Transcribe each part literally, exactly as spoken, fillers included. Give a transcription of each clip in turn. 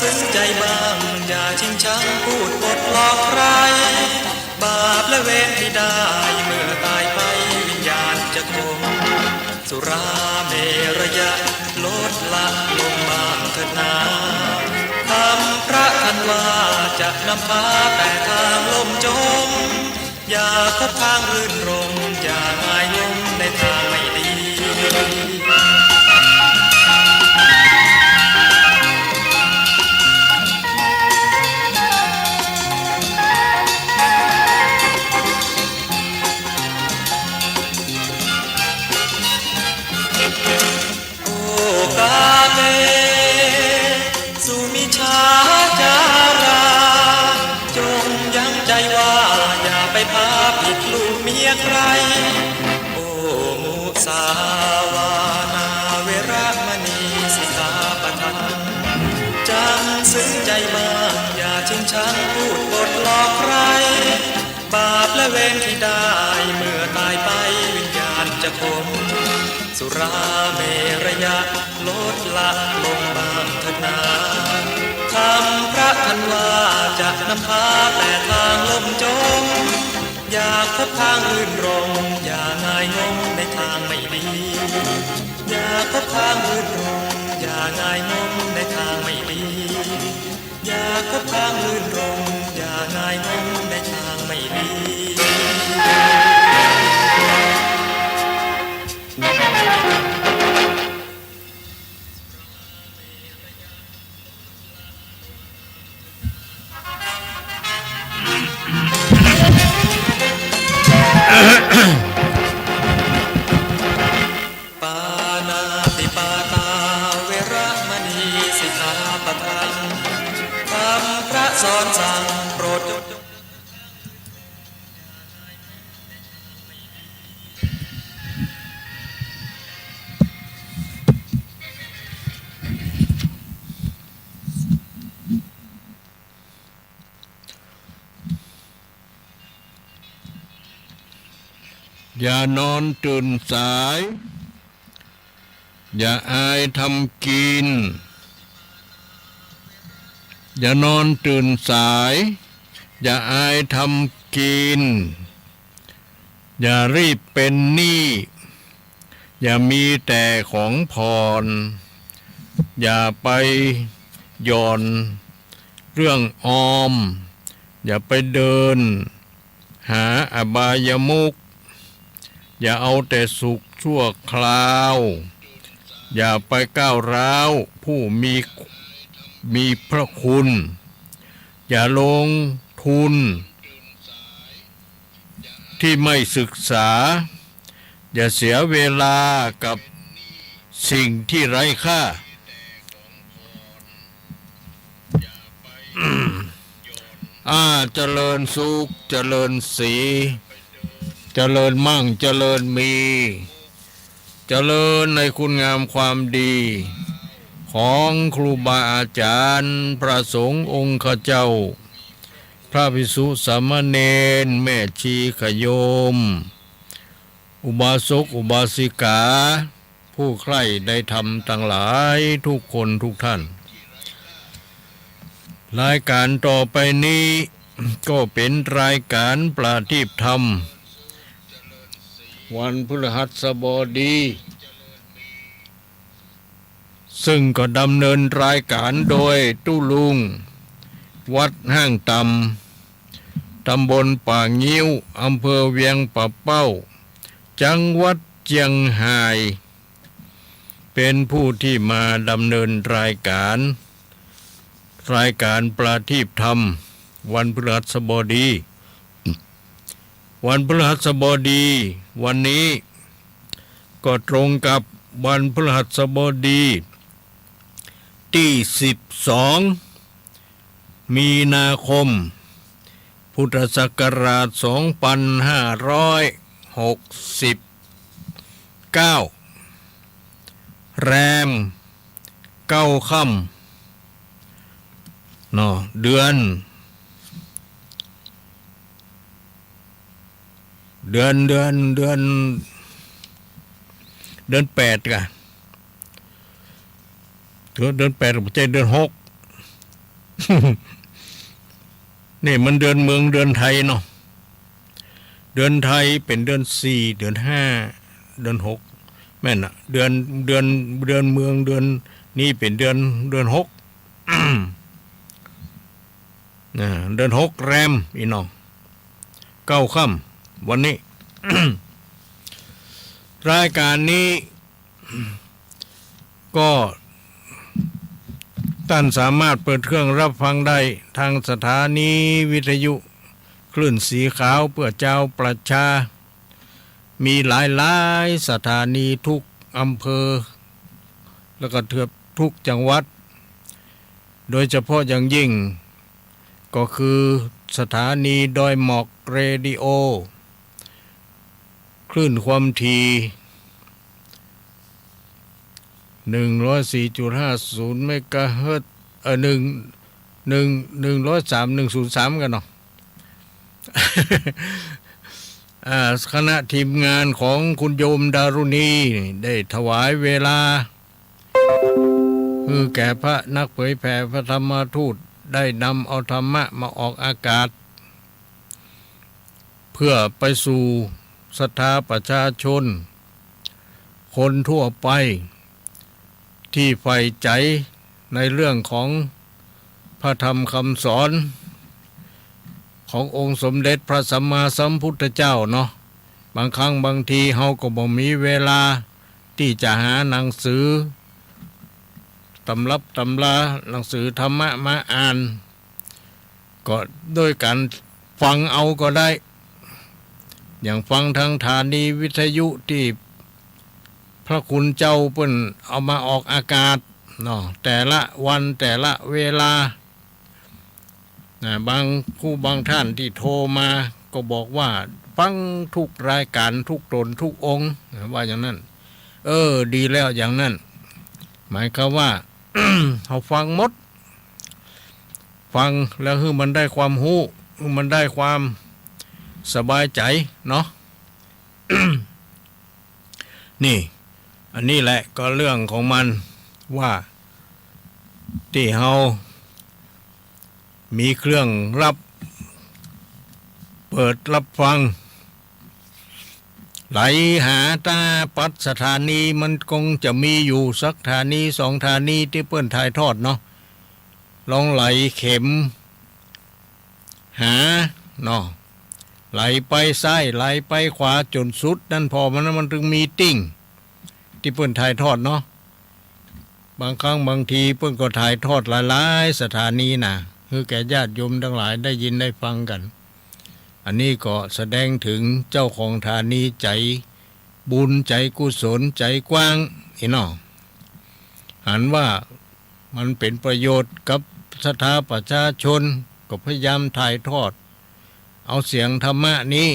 ซึ้งใจบ้าง อย่าชิงชังพูดปดหลอกใคร บาปและเวรที่ได้ เมื่อตายไปวิญญาณจะคง สุราเมรยะ ลดละลงบ้างเถิดนา คำพระท่านว่าจะนำพาแต่ทางล่มจม อย่าคบทางรื่นรม อย่าง่ายงมในทางไม่ดี โอกาเม สุมิจฉาจารา จงยังใจว่าอย่าไปพาผิดลูกเมียใคร โอ มุสาวาทา เวระมณี สิกขาปะทัง จงซึ้งใจบ้าง อย่าชิงชังพูดปดหลอกใคร บาปและเวรที่ได้ เมื่อตายไปวิญญาณจะคง สุราเมรยะ ลดละลงบ้างเถิดนา คำพระท่านว่าจะนำพาแต่ทางล่มจม อย่าคบทางรื่นรม อย่าง่ายงมในทางไม่ดี อย่าคบทางรื่นรม อย่าง่ายงมในทางไม่ดี อย่าคบทางรื่นรม อย่าง่ายงมในทางไม่ดี ปาณาติปาตา เวระมณี สิกขาปะทัง คำพระสอนสั่งโปรดจง อย่านอนตื่นสาย อย่าอายทำกิน อย่านอนตื่นสาย อย่าอายทำกิน อย่ารีบเป็นหนี้ อย่ามีแต่ของผ่อน อย่าไปหย่อนเรื่องออม อย่าไปเดินหาอบายมุข อย่าเอาแต่สุขชั่วคราว อย่าไปก้าวร้าวผู้มี มีพระคุณ อย่าลงทุนที่ไม่ศึกษา อย่าเสียเวลากับสิ่งที่ไร้ค่า อ่า เจริญสุข เจริญศรี เจริญมั่ง เจริญมี เจริญในคุณงามความดี ของครูบาอาจารย์ พระสงฆ์องค์ข้าเจ้า พระภิกษุสามเณร แม่ชีขโยม อุบาสกอุบาสิกา ผู้ใคร่ในธรรมทั้งหลายทุกคนทุกท่าน รายการต่อไปนี้ก็เป็นรายการประทีปธรรม วันพฤหัสบดี ซึ่งก็ดำเนินรายการโดยตุ๊ลุง วัดห้างต่ำ ตำบลป่างิ้ว อำเภอเวียงป่าเป้า จังหวัดเจียงฮาย เป็นผู้ที่มาดำเนินรายการ รายการประทีปธรรม วันพฤหัสบดี วันพฤหัสบดี วันนี้ก็ตรงกับวันพฤหัสบดี ที่ สิบสอง มีนาคม พุทธศักราช สองพันห้าร้อยหกสิบเก้า แรมเก้าค่ำ เนาะ เดือน เดือน เดือน เดือน เดือนแปดก่ะ เดือน เดือนแปด บ่ใจ้ เดือนหก นี่มันเดือนเมืองเดือนไทยเนาะ เดือนไทยเป๋นเดือนสี่ เดือนห้า เดือนหก แม่นน่ะ เดือน เดือน เดือนเมืองเดือนนี้เป๋นเดือน เดือนหก นะ เดือนหกแรม อี้น้อง เก้าค่ำ วันนี้ รายก๋านนี้ ก็ต้านสามารถเปิดเครื่องรับฟังได้ตางสถานีวิทยุคลื่นสีขาวเปื้อจาวประชา มีหลายๆ สถานีทุกอำเภอ แล้วก็เกือบทุกจังหวัด โดยเฉพาะอย่างยิ่งก็คือสถานีดอยหมอกเรดิโอ คลื่นความถี่ หนึ่งร้อยสี่จุดห้าศูนย์ เมกะเฮิรตซ์ เอ่อ หนึ่ง หนึ่ง หนึ่งร้อยสาม หนึ่งศูนย์สาม กั๋นเนาะ อ่า คณะทีมงานของคุณโยมดารุณีได้ถวายเวลา หื้อแก่พระนักเผยแผ่พระธรรมทูตได้นำเอาธรรมะมาออกอากาศ เพื่อไปสู่ศรัทธาประชาชน คนทั่วไป ตี้ใฝ่ใจ๋ในเรื่องของพระธรรมคำสอนขององค์สมเด็จพระสัมมาสัมพุทธเจ้าเนาะ บางครั้งบางทีเฮาก็บ่มีเวลาตี้จะหาหนังสือตำรับตำรา หนังสือธรรมะมาอ่าน ก็โดยก๋านฟังเอาก็ได้ อย่างฟังตางสถานีวิทยุตี้พระคุณเจ้าเปิ้นเอามาออกอากาศเนาะ แต่ละวันแต่ละเวลา นะ บางผู้บางต้านตี้โทรมาก็บอกว่าฟังทุกรายก๋านทุกต๋นทุกองค์ นะ ว่าอย่างนั้น เออ ดีแล้วอย่างนั้น หมายความว่า เฮาฟังหมด ฟังแล้วหื้อมันได้ความฮู้ หื้อมันได้ความสบายใจ๋เนาะ นี่ อันนี้แหละก็เรื่องของมัน ว่าตี้เฮามีเครื่องรับ เปิดรับฟัง ไหลหาต๋าปัดสถานี มันคงจะมีอยู่สักสถานีสองสถานีตี้เปิ้นถ่ายทอดเนาะ ลองไหลเข็มหาเนาะ ไหลไปซ้าย ไหลไปขวา จ๋นสุดนั่น ผ่อมัน มันตึงมีติ๊งตี้เปิ้นถ่ายทอดเนาะ บางครั้งบางทีเปิ้นก็ถ่ายทอดหลายๆ สถานีนะ หื้อแก่ญาติโยมตังหลายได้ยินได้ฟังกั๋น อันนี้ก็แสดงเถิงเจ้าของสถานีใจ๋บุญใจ๋กุศลใจ๋กว้างอี้เนาะ หันว่ามันเป๋นประโยชน์กับศรัทธาประชาชน ก็พยายามถ่ายทอด เอาเสียงธรรมะนี้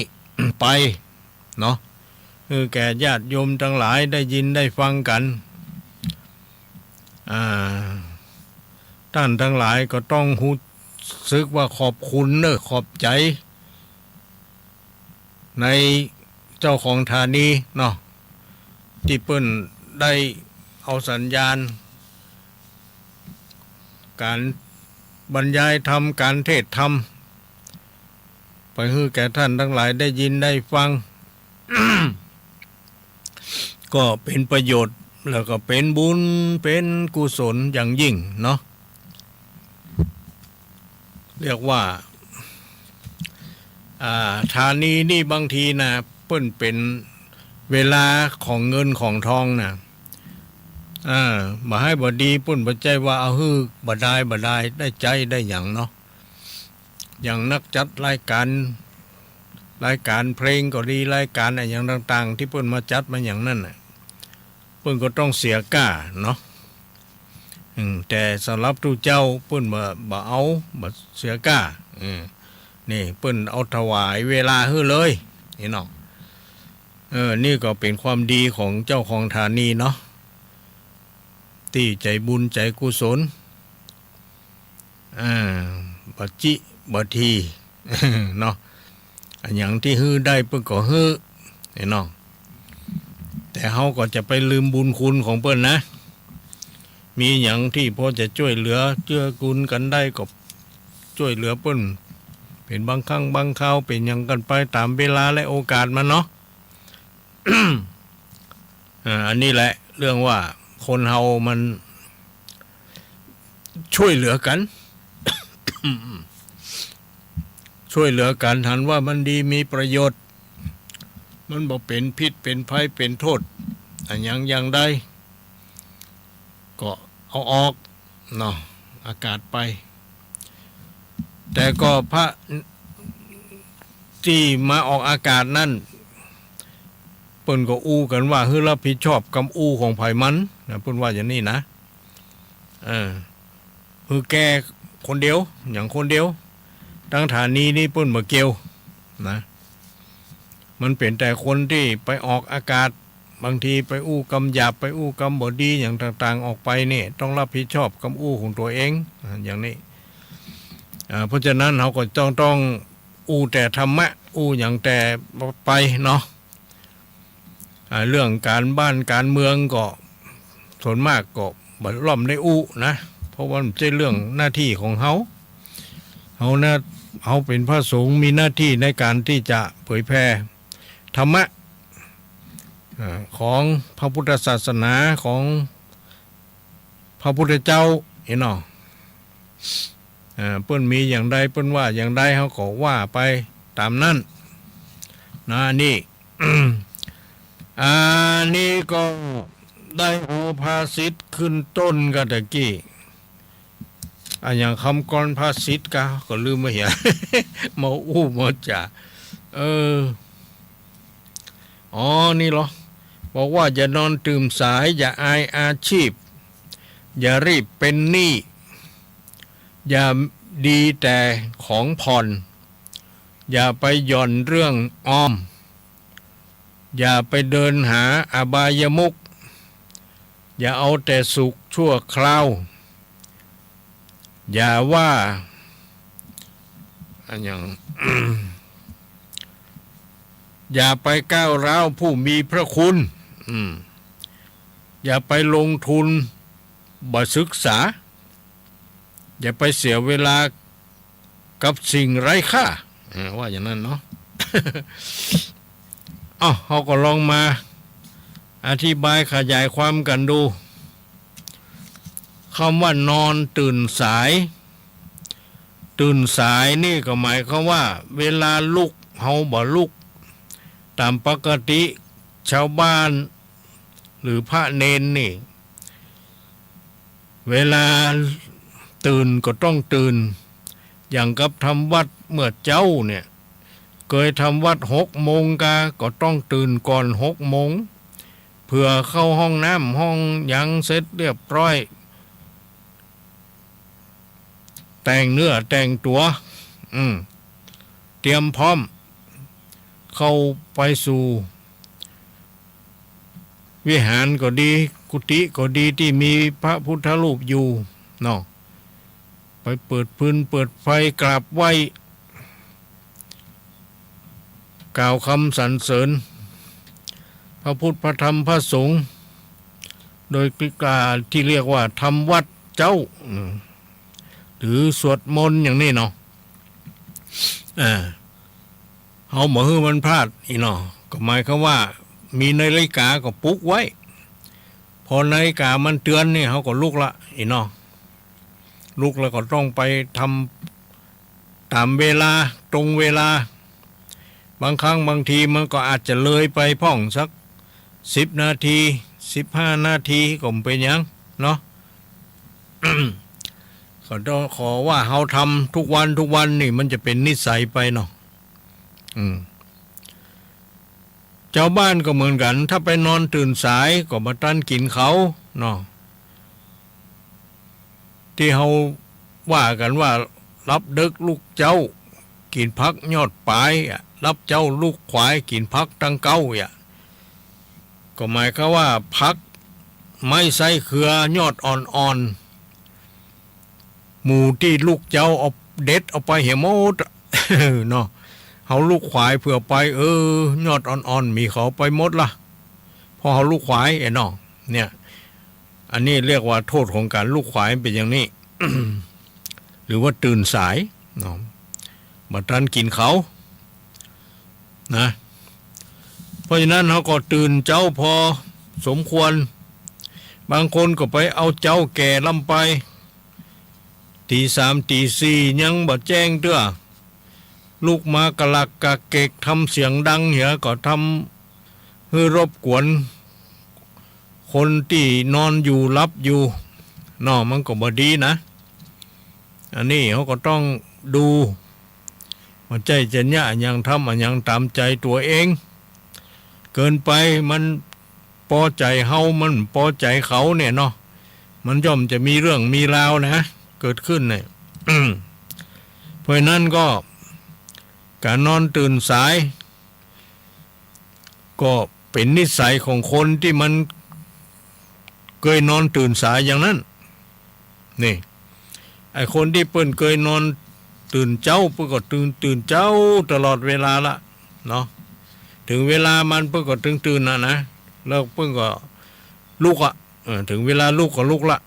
ไปเนาะ หื้อแก่ญาติโยมตังหลายได้ยินได้ฟังกั๋น อ่า ต้านตังหลายก็ต้องฮู้สึกว่าขอบคุณเนาะ ขอบใจ๋ ในเจ้าของสถานีเนาะ ตี้เปิ้นได้เอาสัญญาณ ก๋านบรรยายธรรม ก๋านเทศน์ธรรม ไปหื้อแก่ต้านตังหลายได้ยินได้ฟัง ก็เป๋นประโยชน์ แล้วก็เป๋นบุญ เป๋นกุศลอย่างยิ่งเนาะ เรียกว่า อ่า สถานีนี่บางทีนะ เปิ้นเป๋นเวลาของเงินของทองนะ อ่า บ่าฮ้ายบ่าดี เปิ้นบ่ใจ้ว่าเอาหื้อบ่าดายบ่าดาย ได้ใจ๊ได้หยังเนาะ อย่างนักจัดรายก๋าน รายก๋านเพลงก็ดี รายก๋านอะหยังต่างๆ ตี้เปิ้นมาจัดมาอย่างนั้นน่ะ เปิ้นก็ต้องเสียก้าเนาะ อืม แต่สำหรับตุ๊เจ้าเปิ้นบ่ บ่เอา บ่เสียก้า อืม นี่เปิ้นเอาถวายเวลาหื้อเลย นี่เนาะ เออ นี่ก็เป๋นความดีของเจ้าของสถานีเนาะ ตี้ใจ๋บุญใจ๋กุศล อ่า บ่าจิบ่าถี เนาะ อะหยังตี้หื้อได้เปิ้นก็หื้อ ไอ้น้อง แต่เฮาก็จะไปลืมบุญคุณของเปิ้นนะ มีหยังตี้พอจะจ้วยเหลือเกื้อกูลกั๋นได้ก็ ช่วยเหลือเปิ้น เป๋นบางครั้งบางคราว เป๋นหยังกั๋นไปต๋ามเวลาและโอกาสมันเนาะ อ่า อันนี้แหละเรื่องว่าคนเฮามันช่วยเหลือกั๋น ช่วยเหลือกั๋น หันว่ามันดีมีประโยชน์ มันบ่เป๋นพิษเป๋นภัยเป๋นโต้ษอะหยังอย่างใด ก็เอาออกเนาะ อากาศไป แต่ก็พระตี้มาออกอากาศนั้น เปิ้นก็อู้กั๋นว่า หื้อรับผิดชอบกำอู้ของใผมันนะ เปิ้นว่าอย่างนี้นะ เออ หื้อแก้คนเดียว อย่างคนเดียว ตังสถานีนี้เปิ้นบ่เกี่ยวนะ มันเป๋นแต่คนตี้ไปออกอากาศ บางทีไปอู้กำหยาบ ไปอู้กำบ่ดีอย่างต่างๆ ออกไปนี่ ต้องรับผิดชอบกำอู้ของตั๋วเอง อ่า อย่างนี้ อ่า เพราะฉะนั้นเฮาก็ต้อง ต้องอู้แต่ธรรมะ อู้หยังแต่ไปเนาะ อ่า เรื่องก๋านบ้านก๋านเมืองก็ส่วนมากก็บ่ล่อมได้อู้นะ เพราะว่ามันบ่ใจ้เรื่องหน้าตี้ของเฮา เฮานะ เฮาเป๋นพระสงฆ์มีหน้าตี้ในก๋านตี้จะเผยแผ่ธรรมะ อ่า ของพระพุทธศาสนา ของพระพุทธเจ้า เนาะ อ่า เปิ้นมีอย่างใด เปิ้นว่าอย่างใด เฮาก็ว่าไปต๋ามนั้นนะ อันนี้ อันนี้ก็ได้เอาภาษิตขึ้นต้นกั๋นตะกี้ อะหยังคำกลอนภาษิตกา ก็ลืมไปเหีย มาอู้มาจ๋า เออ อ๋อ นี่เหรอ บอกว่าอย่านอนตื่นสาย อย่าอายอาชีพ อย่ารีบเป็นหนี้ อย่าดีแต่ของผ่อน อย่าไปหย่อนเรื่องออม อย่าไปเดินหาอบายมุข อย่าเอาแต่สุขชั่วคราว อย่าว่า อะหยัง อย่าไปก้าวร้าวผู้มีพระคุณ อืม อย่าไปลงทุนบ่ศึกษา อย่าไปเสียเวลากับสิ่งไร้ค่า เออ ว่าอย่างนั้นเนาะ เอ้า เฮาก็ลองมาอธิบายขยายความกั๋นดู คำว่านอนตื่นสาย ตื่นสายนี่ก็หมายความว่า เวลาลุก เฮาบ่ลุกต๋ามปกติ ชาวบ้าน หรือพระเณรนี่ เวลาตื่นก็ต้องตื่น อย่างกับทำวัตรเมื่อเจ๊าเนี่ย เกยทำวัตรหกโมงกา ก็ต้องตื่นก่อนหกโมง เผื่อเข้าห้องน้ำห้องหยังเสร็จเรียบร้อย แต่งเนื้อแต่งตั๋ว อืม เตรียมพร้อม เข้าไปสู่วิหารก็ดี กุฏิก็ดี ตี้มีพระพุทธรูปอยู่เนาะ ไปเปิดฟืนเปิดไฟกราบไหว้ กล่าวคำสรรเสริญพระพุทธพระธรรมพระสงฆ์ โดยกาที่เรียกว่าทำวัตรเจ๊า อืม หรือสวดมนต์อย่างนี้เนาะ อ่า เฮาบ่หื้อมันพลาดอี้เนาะ ก็หมายความว่ามีนาฬิกาก็ปลุกไว้ พอนาฬิกามันเตือนนี่ เฮาก็ลุกละอี้เนาะ ลุกแล้วก็ต้องไปทำต๋ามเวลา ตรงเวลา บางครั้งบางทีมันก็อาจจะเลยไปพ่องสักสิบนาที สิบห้านาที ก็บ่เป๋นหยังเนาะ ก็ต้องขอว่าเฮาทำทุกวันทุกวันนี่ มันจะเป๋นนิสัยไปเนาะ อืม จาวบ้านก็เหมือนกั๋น ถ้าไปนอนตื่นสายก็บ่ตันกิ๋นเขาวเนาะ ตี้เฮาว่ากั๋นว่า หลับเดิ็กลุกเจ๊า กิ๋นผักยอดป๋ายอะ หลับเจ๊าลุกขวาย กิ๋นผักตังเก๊าอะ ก็หมายความว่าผักไม้ไส้เครือยอดอ่อนๆ หมู่ตี้ลุกเจ๊าเอาเด็ดเอาไปเหียหมดอะ เนาะ เฮาลุกขวายเผื่อไป เออ ยอดอ่อนๆ หมีเขาเอาไปหมดละ เพราะเฮาลุกขวาย เอ้ยเนาะ เนี่ย อันนี้เรียกว่าโต้ษของก๋านลุกขวายมันเป๋นอย่างนี้ หรือว่าตื่นสาย เนาะ บ่ตันกิ๋นเขาวนะ เพราะฉะนั้นเฮาก็ตื่นเจ๊าพอสมควร บางคนก็ไปเอาเจ๊าแก่ล้ำไป ตี๋สามตี๋สี่ยังบ่แจ้งเตื้อ ลุกมากะลักกะเกก ทำเสียงดังเหีย ก็ทำหื้อรบกวนคนตี้นอนอยู่หลับอยู่เนาะ มันก็บ่ดีนะ อันนี้เฮาก็ต้องดู บ่ใจ้จะเยียะอะหยัง ทำอะหยังต๋ามใจ๋ตั๋วเอง เกินไปมันปอใจ๋เฮา มันปอใจ๋เขาเนี่ยเนาะ มันย่อมจะมีเรื่องมีราวนะ เกิดขึ้นเนี่ย เพราะฉะนั้นก็ ก๋านนอนตื่นสาย ก็เป๋นนิสัยของคนตี้มันเกยนอนตื่นสายอย่างนั้น นี่ ไอ้คนตี้เปิ้นเกยนอนตื่นเจ๊า เปิ้นก็ตื่น ตื่นเจ๊าตลอดเวลาละเนาะ เถิงเวลามันเปิ้นก็เถิงตื่นน่ะนะ แล้วเปิ้นก็ลุกอะ เออ เถิงเวลาลุกก็ลุกละ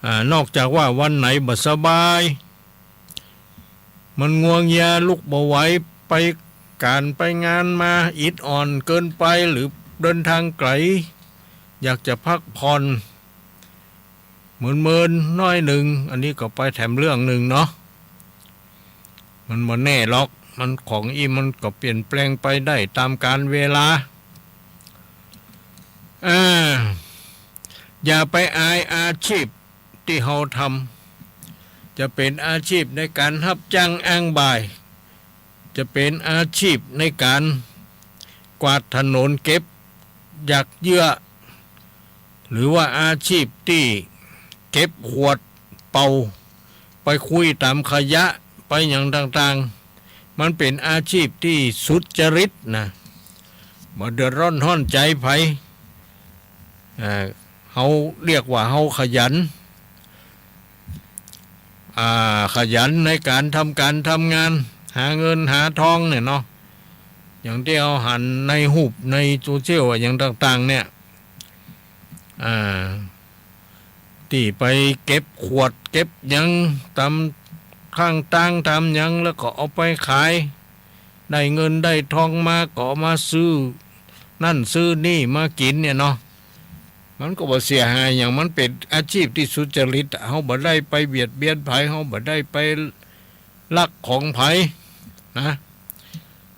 อ่า นอกจากว่าวันไหนบ่สบาย มันงัวเงีย ลุกบ่ไหว ไปก๋านไปงานมาอิดอ่อนเกินไป หรือเดินทางไก๋ อยากจะพักผ่อน เมินๆ หน้อยนึ่ง อันนี้ก็ไปแถมเรื่องนึ่งเนาะ มันบ่แน่หรอก มันของอี้มันก็เปลี่ยนแปลงไปได้ต๋ามกาลเวลา อ่า อย่าไปอายอาชีพตี้เฮาทำ จะเป๋นอาชีพในก๋านฮับจ้างอ้างบ่าย จะเป๋นอาชีพในก๋านกวาดถนน เก็บหยากเยื่อ หรือว่าอาชีพตี้เก็บขวดเปล่า ไปคุ้ยต๋ามขยะ ไปหยังต่างๆ มันเป๋นอาชีพตี้สุจริตนะ บ่เดือดร้อนฮ้อนใจ๋ใผ อ่า เฮาเรียกว่าเฮาขยัน อ่า ขยันในก๋านทำก๋านทำงาน หาเงินหาทองเนี่ยเนาะ อย่างตี้เฮาหันในฮูปในโซเชียลอะ อย่างต่างๆ เนี่ย อ่า ตี้ไปเก็บขวดเก็บหยังต๋ามข้างตางต๋ามหยัง แล้วก็เอาไปขาย ได้เงินได้ทองมาก็เอามาซื้อนั่นซื้อนี่มากิ๋นเนี่ยเนาะ มันก็บ่เสียหายหยัง มันเป๋นอาชีพตี้สุจริตอะ เฮาบ่ได้ไปเบียดเบียนใผ เฮาบ่ได้ไปลักของใผนะ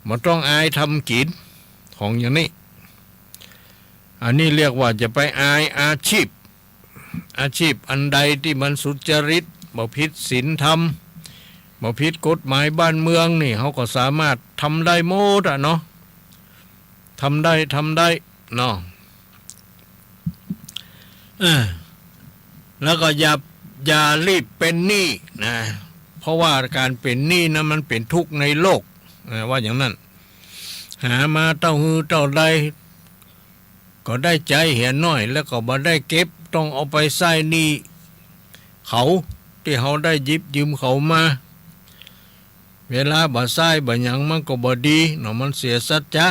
บ่ต้องอายทำกิ๋นของอย่างนี้ อันนี้เรียกว่าจะไปอายอาชีพ อาชีพอันใดตี้มันสุจริต บ่ผิดศีลธรรม บ่ผิดกฎหมายบ้านเมืองนี่ เฮาก็สามารถทำได้หมดอะเนาะ ทำได้ ทำได้เนาะ เออ แล้วก็อย่า อย่ารีบเป๋นหนี้นะ เพราะว่าก๋านเป๋นหนี้นะมันเป๋นทุกข์ในโลก เออ ว่าอย่างนั้น หามาเต้าหื้อเต้าใด ก็ได้ใจ๊เหียน้อย แล้วก็บ่ได้เก็บ ต้องเอาไปใจ๊หนี้เขา ตี้เฮาได้หยิบยืมเขามา เวลาบ่ใจ๊บ่หยังมันก็บ่ดีเนาะ มันเสียสัจจะ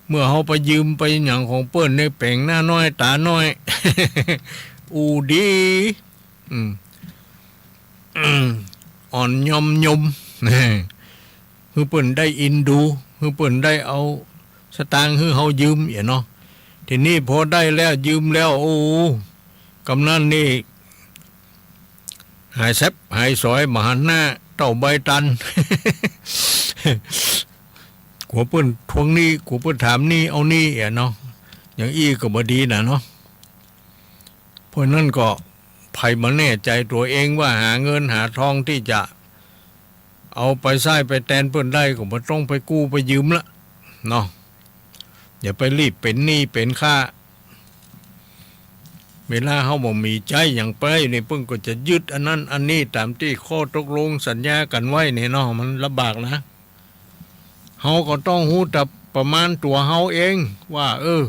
เมื่อเฮาไปยืมไปหยังของเปิ้นในแป๋งหน้าน้อยต๋าน้อย อู้ดี อืม อ่อนยอมยม หื้อเปิ้นได้อินดู หื้อเปิ้นได้เอาสตางค์หื้อเฮายืมเหียเนาะ ทีนี้พอได้แล้วยืมแล้ว โอ้ กำนันนี่ หายแซ็บหายสอย บ่หันหน้าเต้าใบตัน กั๋วเปิ้นทวงหนี้ กั๋วเปิ้นถามหนี้เอาหนี้เหียเนาะ อย่างอี้ก็บ่ดีนะเนาะ เพราะนั้นก็ใผบ่แน่ใจ๋ตั๋วเองว่าหาเงินหาทองตี้จะเอาไปใจ๊ไปแตนเปิ้นได้ ก็บ่ต้องไปกู้ไปยืมละเนาะ อย่าไปรีบเป๋นหนี้เป๋นค่า เวลาเฮาบ่มีใจ๊หยังไปนี่ เปิ้นก็จะยึดอันนั้นอันนี้ต๋ามตี้ข้อตกลงสัญญากั๋นไว้นี่เนาะ มันลำบากนะ เฮาก็ต้องฮู้จักประมาณตั๋วเฮาเองว่า เออ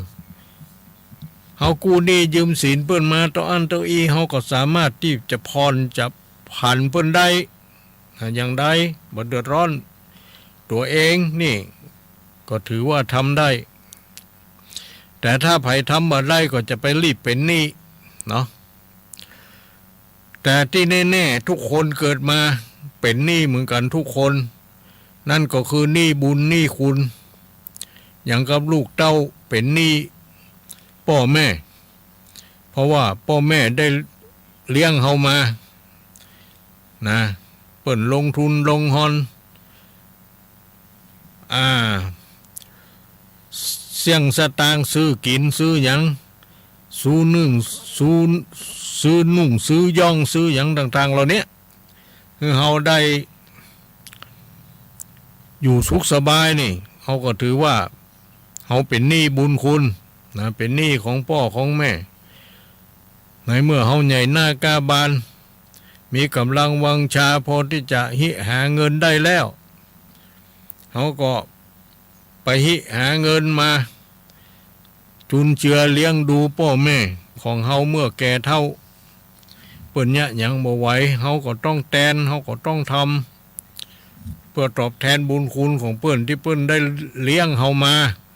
เฮากู้หนี้ยืมสินเปิ้นมาเต้าอั้นเต้าอี้ เฮาก็สามารถตี้จะผ่อนจะผันเปิ้นได้ อ่า อย่างใดบ่เดือดร้อนตั๋วเองนี่ ก็ถือว่าทำได้ แต่ถ้าใผทำบ่ได้ก็จะไปรีบเป๋นหนี้เนาะ แต แต่ตี้แน่ๆ ทุกคนเกิดมาเป๋นหนี้เหมือนกั๋นทุกคน นั่นก็คือหนี้บุญหนี้คุณ อย่างกับลูกเต้าเป๋นหนี้ป้อแม่ เพราะว่าป้อแม่ได้เลี้ยงเฮามา นะ เปิ้นลงทุนลงฮอน อ่า เสี้ยงสตางค์ซื้อกิ๋นซื้อหยัง ซื้อนึ่ง ซื้อ ซื้อนุ่งซื้อย่องซื้อหยังต่างๆ เหล่าเนี้ย คือเฮาได้อยู่สุขสบายนี่ เฮาก็ถือว่าเฮาเป๋นหนี้บุญคุณนะ เป๋นหนี้ของป้อของแม่ ในเมื่อเฮาใหญ่หน้ากล้าบาน มีก๋ำลังวังชาพอตี้จะฮิหาเงินได้แล้ว เฮาก็ไปฮิหาเงินมา จุนเจือเลี้ยงดูป้อแม่ของเฮาเมื่อแก่เฒ่า เปิ้นเยียะหยังบ่ไหว เฮาก็ต้องแตน เฮาก็ต้องทำ เพื่อตอบแทนบุญคุณของเปิ้นตี้เปิ้นได้เลี้ยงเฮามา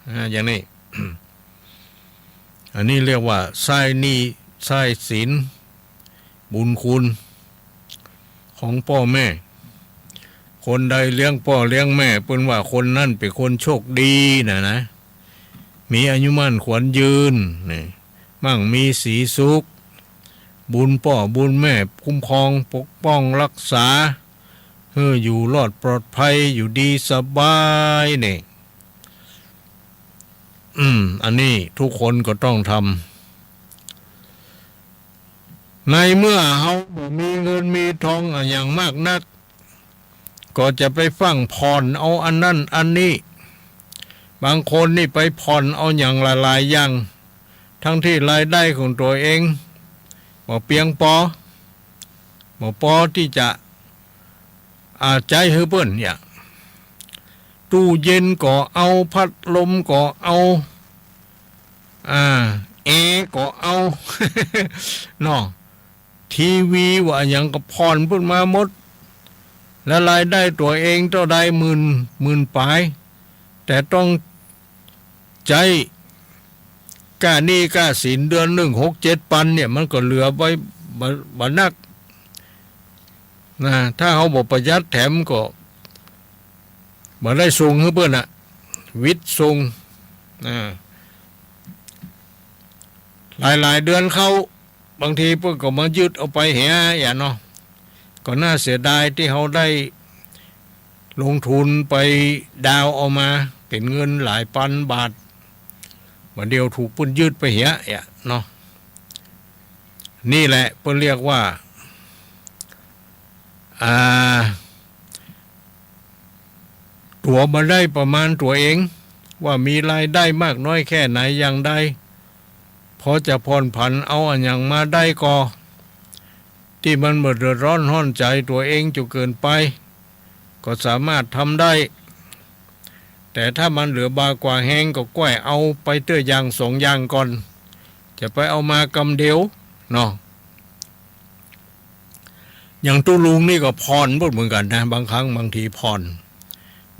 อ่า อย่างนี้ อันนี้เรียกว่าใช้หนี้ใช้สิน บุญคุณของป้อแม่ คนใดเลี้ยงป้อเลี้ยงแม่ เปิ้นว่าคนนั้นเป๋นคนโชคดีนะ นะ มีอายุมั่นขวัญยืน นี่ มั่งมีสีสุข บุญป้อบุญแม่คุ้มครองปกป้องรักษา หื้ออยู่รอดปลอดภัย อยู่ดีสบายนี่ อืม อันนี้ทุกคนก็ต้องทำ ในเมื่อเฮาบ่มีเงินมีทองอะหยังมากนัก ก็จะไปฟั่งผ่อนเอาอันนั้นอันนี้ บางคนนี่ไปผ่อนเอาหยังหลายๆ อย่าง ทั้งตี้รายได้ของตั๋วเองบ่เปียงปอ บ่ปอตี้จะ อ่า ใจ๊หื้อเปิ้นเนี่ย ตู้เย็นก็เอา พัดลมก็เอา อ่า แอร์ก็เอา เนาะ ทีวีว่าหยังก็ผ่อนเปิ้นมาหมด แล้วรายได้ตั๋วเองเต้าใด หมื่น หมื่นป๋าย แต่ต้องใจ๊ก้าหนี้ก้าสินเดือนนึ่งหกเจ็ดปันเนี่ย มันก็เหลือไว้บ่ บ่นัก นะ ถ้าเฮาบ่ประหยัดแถมก็บ่ได้ส่งหื้อเปิ้นน่ะ หวิดส่ง อ่า หลายๆ เดือนเข้า บางทีเปิ้นก็มายึดเอาไปเหีย อย่างเนาะ ก็น่าเสียดายตี้เฮาได้ลงทุนไปดาวน์เอามาเป๋นเงินหลายปันบาท บ่าเดี่ยวถูกเปิ้นยึดไปเหีย อย่างเนาะ นี่แหละเปิ้นเรียกว่า อ่า ตั๋วบ่ได้ประมาณตั๋วเอง ว่ามีรายได้มากน้อยแค่ไหนอย่างใด พอจะผ่อนผันเอาอะหยังมาได้ก็ ตี้มันบ่เดือดร้อนฮ้อนใจ๋ตั๋วเองจนเกินไป ก็สามารถทำได้ แต่ถ้ามันเหลือบ่ากว่าแฮงก็ก้อยเอาไปเตื้ออย่างสองอย่างก่อน จะไปเอามากำเดียวเนาะ อย่างตุ๊ลุงนี่ก็ผ่อนเปิ้นเหมือนกั๋นนะ บางครั้งบางทีผ่อน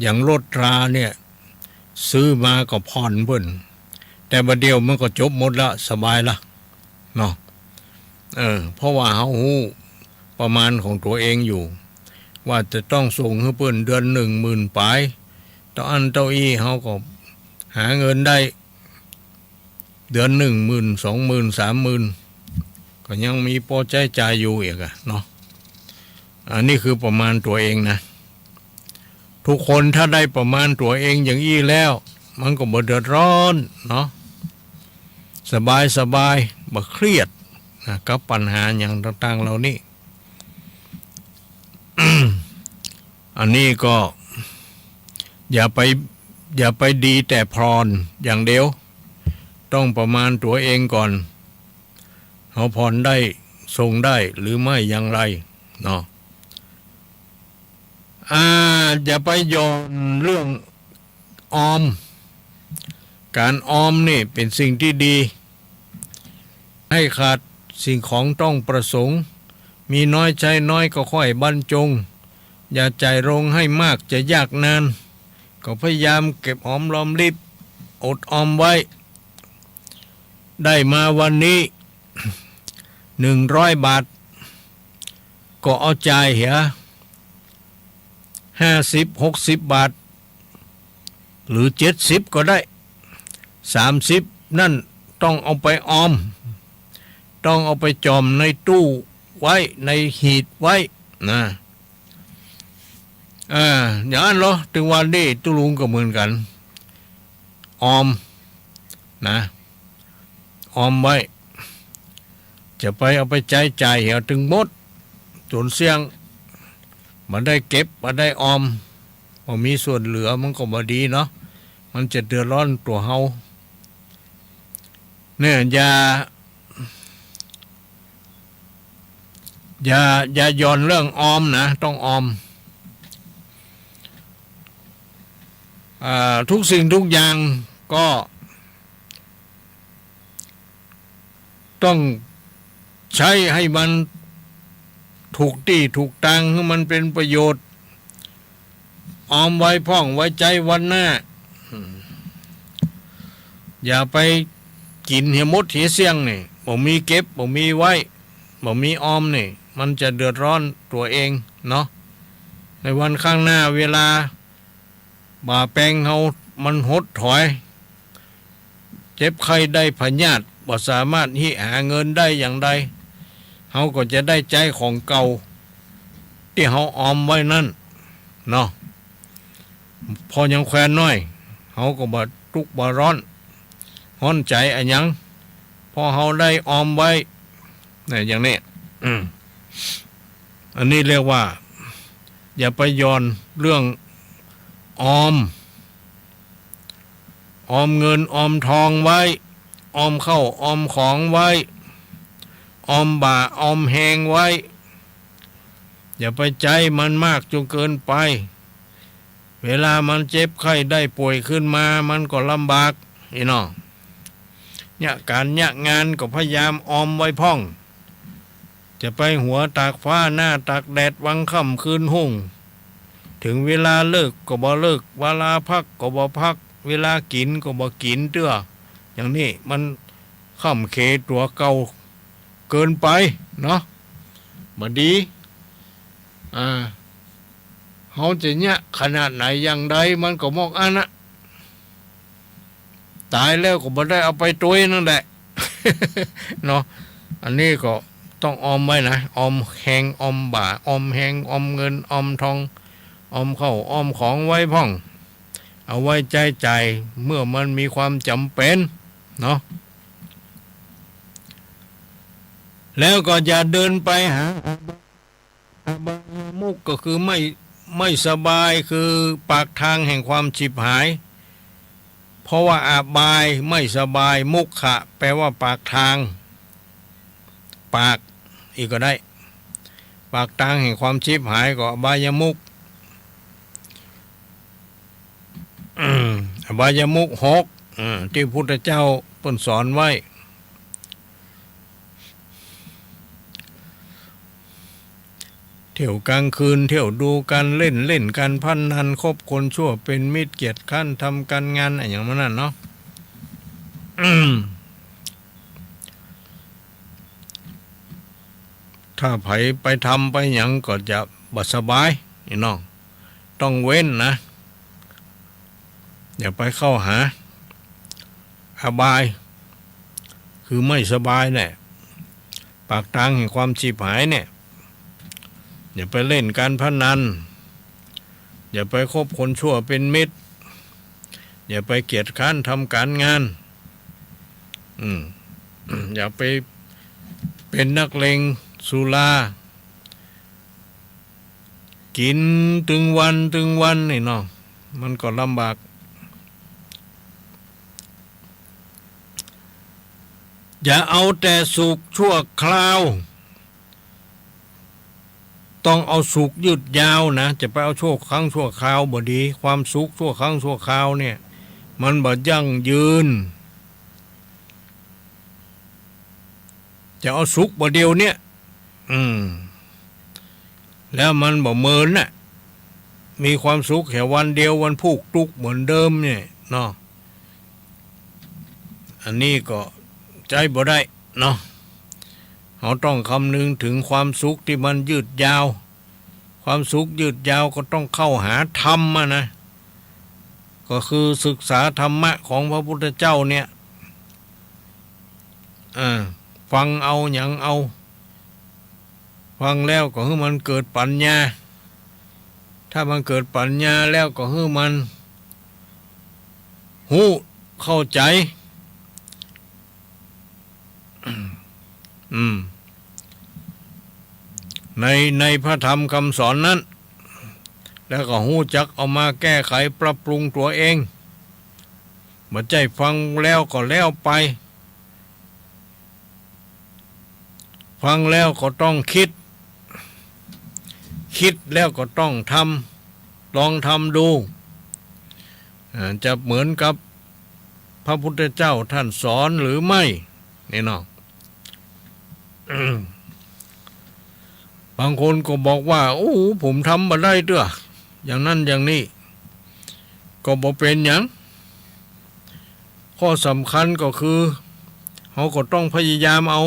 อย่างรถราเนี่ย ซื้อมาก็ผ่อนเปิ้น แต่บ่าเดี่ยวมันก็จบหมดละ สบายละเนาะ เออ เพราะว่าเฮาฮู้ประมาณของตั๋วเองอยู่ ว่าจะต้องส่งหื้อเปิ้นเดือนนึ่งหมื่นป๋าย เต้าอั้นเต้าอี้ เฮาก็หาเงินได้ เดือนนึ่งหมื่น สองหมื่น สามหมื่น ก็ยังมีปอใจ๊จ่ายอยู่อีกอะเนาะ อันนี้คือประมาณตั๋วเองนะ ทุกคนถ้าได้ประมาณตั๋วเองอย่างอี้แล้ว มันก็บ่เดือดร้อนเนาะ สบายสบาย บ่เครียดนะ กับปัญหาหยังต่างๆ เหล่านี้ อันนี้ก็ อย่าไป อย่าไปดีแต่ผ่อนอย่างเดียว ต้องประมาณตั๋วเองก่อน เฮาผ่อนได้ ส่งได้หรือไม่อย่างไรเนาะ อ่า อย่าไปหย่อนเรื่องออม ก๋านออมนี่เป๋นสิ่งตี้ดี ให้ขาดสิ่งของต้องประสงค์ มีน้อยใจ๊น้อยก็ค่อยบรรจง อย่าใจ๋ลงให้มากจะยากนาน ก็พยายามเก็บหอมรอมริบ อดออมไว้ ได้มาวันนี้ หนึ่งร้อยบาท ก็เอาจ่ายเหีย ห้าสิบ หกสิบบาท หรือ เจ็ดสิบ ก็ได้ สามสิบ นั้นต้องเอาไปออม ต้องเอาไปจ่อมในตู้ไว้ ในหีบไว้นะ อ่า อย่างนั้นเหรอ ตึงว่านี่ตุ๊ลุงก็เหมือนกั๋น ออมนะ ออมไว้ จะไปเอาไปใจ๊จ่ายเหียตึงหมด จ๋นเสี้ยง บ่ได้เก็บ บ่ได้ออม บ่มีส่วนเหลือ มันก็บ่ดีเนาะ มันจะเดือดร้อนตั๋วเฮา เนี่ย อย่า อย่า อย่าหย่อนเรื่องออมนะ ต้องออม อ่า ทุกสิ่งทุกอย่างก็ต้องใช้ให้มันถูกตี้ถูกตาง หื้อมันเป๋นประโยชน์ ออมไว้พ่อง ไว้ใจ๊วันหน้า อืม อย่าไปกิ๋นเหียหมดเหียเสี้ยงนี่ บ่มีเก็บ บ่มีไว้ บ่มีออมนี่ มันจะเดือดร้อนตั๋วเองเนาะ ในวันข้างหน้าเวลาบ่าแปงเฮามันหดถอย เจ็บไข้ได้พยาธิ บ่สามารถหิหาเงินได้อย่างใด เฮาก็จะได้ใจ๊ของเก่าตี้เฮาออมไว้นั้นเนาะ พอยังแควนน้อย เฮาก็บ่ตุ๊กข์บ่ร้อน ฮ้อนใจ๋อะหยัง เพราะเฮาได้ออมไว้ เนี่ย อย่างนี้ อืม อันนี้เรียกว่า อย่าไปหย่อนเรื่องออม ออมเงินออมทองไว้ ออมข้าวออมของไว้ ออมบ่าออมแฮงไว้ อย่าไปใจ๊มันมากจนเกินไป เวลามันเจ็บไข้ได้ป่วยขึ้นมา มันก็ลำบาก อี้น้อง เยียะก๋านเยียะงานก็พยายามออมไว้พ่อง จะไปหัวตากฟ้าหน้าตากแดด วันค่ำคืนฮุ่ง เถิงเวลาเลิกก็บ่เลิก เวลาพักก็บ่พัก เวลากิ๋นก็บ่กิ๋นเตื้อ อย่างนี้มันค่ำเขตั๋วเก่าเกินไปเนาะ บ่ดี อ่า เฮาจะเยียะขนาดไหนอย่างใด มันก็หมอกอั้นนะ ต๋ายแล้วก็บ่ได้เอาไปตวยนั่นแหละ เนาะ อันนี้ก็ต้องออมไว้นะ ออมแฮงออมบ่า ออมแฮงออมเงินออมทอง ออมข้าวออมของไว้พ่อง เอาไว้ใจ๊จ่ายเมื่อมันมีความจ๋ำเป๋นเนาะ แล้วก็อย่าเดินไปหา อบายมุขก็คือไม่ ไม่สบาย คือปากทางแห่งความฉิบหาย เพราะว่าอบายไม่สบาย มุขะแปลว่าปากทาง ปาก อี้ก็ได้ ปากตางแห่งความฉิบหายก็อบายมุข อบายมุขหก อ่า ตี้พุทธเจ้าเปิ้นสอนไว้ เที่ยวกลางคืน เที่ยวดูก๋านเล่น เล่นก๋านพนัน คบคนชั่วเป๋นมิตร เกียจคร้านทำก๋านงาน อะหยังหมู่นั้นเนาะ ถ้าใผไปทำไปหยังก็จะบ่สบาย อี้น้อง ต้องเว้นนะ อย่าไปเข้าหา อบาย คือไม่สบายเนี่ย ปากตางแห่งความฉิบหายเนี่ย อย่าไปเล่นก๋านพนัน อย่าไปคบคนชั่วเป๋นมิตร อย่าไปเกียจคร้านทำก๋านงาน อืม อย่าไปเป๋นนักเลงสุรา กิ๋นตึงวันตึงวันนี่เนาะ มันก็ลำบาก อย่าเอาแต่สุขชั่วคราว ต้องเอาสุขยืดยาวนะ จะไปเอาชั่วครั้งชั่วคราวบ่ดี ความสุขชั่วครั้งชั่วคราวเนี่ย มันบ่ยั่งยืน จะเอาสุขบ่าเดี่ยวเนี่ย อืม แล้วมันบ่เมินน่ะ มีความสุขแค่วันเดียว วันพูกทุกข์เหมือนเดิมเนี่ยเนาะ อันนี้ก็ใจ๊บ่ได้เนาะ เราต้องคำนึงถึงความสุขตี้มันยืดยาว ความสุขยืดยาวก็ต้องเข้าหาธรรมอะนะ ก็คือศึกษาธรรมะของพระพุทธเจ้าเนี่ย อ่า ฟังเอาหยังเอา ฟังแล้วก็หื้อมันเกิดปัญญา ถ้ามันเกิดปัญญาแล้วก็หื้อมันฮู้เข้าใจ๋ อืม ใน ในพระธรรมคำสอนนั้น แล้วก็ฮู้จักเอามาแก้ไขปรับปรุงตั๋วเอง บ่ใจ้ฟังแล้วก็แล้วไป ฟังแล้วก็ต้องกึ๊ด กึ๊ดแล้วก็ต้องทำ ลองทำดู อ่า จะเหมือนกับพระพุทธเจ้าท่านสอนหรือไม่ นี่เนาะ บางคนก็บอกว่า โอ้ ผมทำบ่ได้เตื้อ อย่างนั้นอย่างนี้ ก็บ่เป๋นหยัง ข้อสำคัญก็คือ เฮาก็ต้องพยายามเอา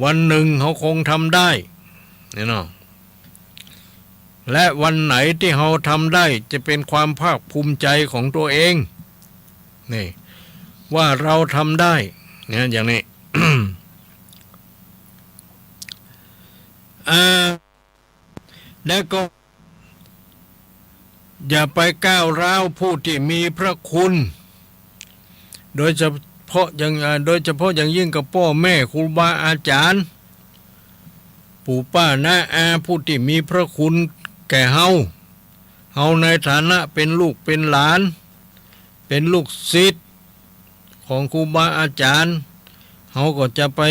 วันหนึ่งเฮาคงทำได้ นี่เนาะ และวันไหนตี้เฮาทำได้ จะเป๋นความภาคภูมิใจ๋ของตั๋วเอง นี่ ว่าเราทำได้ เนี่ย อย่างนี้ อ่า แล้วก็ อย่าไปก้าวร้าวผู้ตี้มีพระคุณ โดยเฉพาะอย่าง อ่า โดยเฉพาะอย่างยิ่งกับป้อแม่ครูบาอาจ๋ารย์ ปู่ป้าน้าอาผู้ตี้มีพระคุณแก่เฮา เฮาในฐานะเป๋นลูกเป๋นหลาน เป๋นลูกศิษย์ของครูบาอาจ๋ารย์ เฮาก็จะไป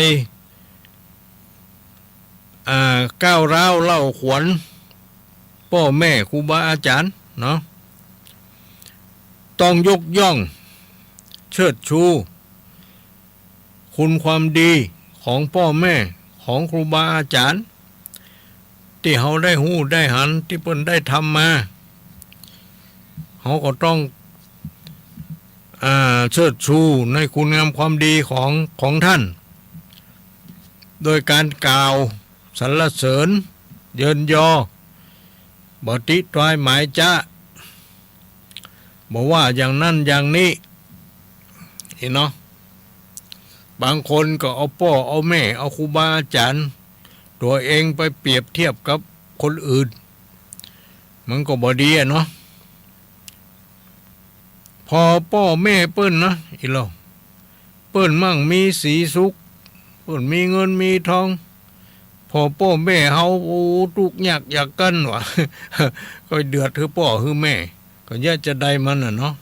อ่า ก้าวร้าวเล่าขวัญป้อแม่ครูบาอาจ๋ารย์เนาะ ต้องยกย่องเชิดชูคุณความดีของป้อแม่ของครูบาอาจ๋ารย์ ตี้เฮาได้ฮู้ได้หัน ตี้เปิ้นได้ทำมา เฮาก็ต้อง อ่า เชิดชูในคุณงามความดีของ ของท่าน โดยการกล่าวสรรเสริญ เยินยอ บ่ติตรายหมายจ๊ะ บ่ว่าอย่างนั้นอย่างนี้ นี่เนาะ บางคนก็เอาป้อเอาแม่ เอาครูบาอาจ๋ารย์ตั๋วเองไปเปรียบเทียบกับคนอื่น มันก็บ่ดีอะเนาะ ผ่อป้อแม่เปิ้นนะ อีหลอ เปิ้นมั่งมีสีสุข เปิ้นมีเงินมีทอง ผ่อป้อแม่เฮา โอ้ ตุ๊กยากยากกั๋นวะ ก็เดือดหื้อป้อหื้อแม่ ก็เยียะจาใดมันน่ะเนาะ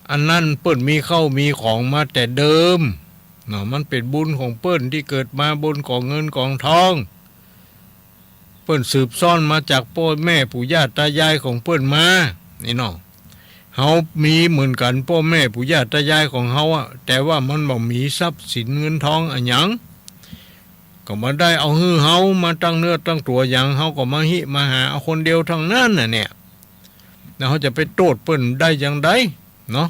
อันนั้นเปิ้นมีข้าวมีของมาแต่เดิมเนาะ มันเป๋นบุญของเปิ้นตี้เกิดมาบนก๋องเงินก๋องทอง เปิ้นสืบซ่อนมาจากป้อแม่ปู่ย่าตายายของเปิ้นมา นี่เนาะ เฮามีเหมือนกั๋น ป้อแม่ปู่ย่าตายายของเฮาอะ แต่ว่ามันบ่มีทรัพย์สินเงินทองอะหยัง ก็บ่ได้เอาหื้อเฮามาตั้งเนื้อตั้งตั๋วหยัง เฮาก็มาฮิมาหาเอาคนเดียวทั้งนั้นน่ะเนี่ย แล้วเฮาจะไปโต้ษเปิ้นได้จาใดเนาะ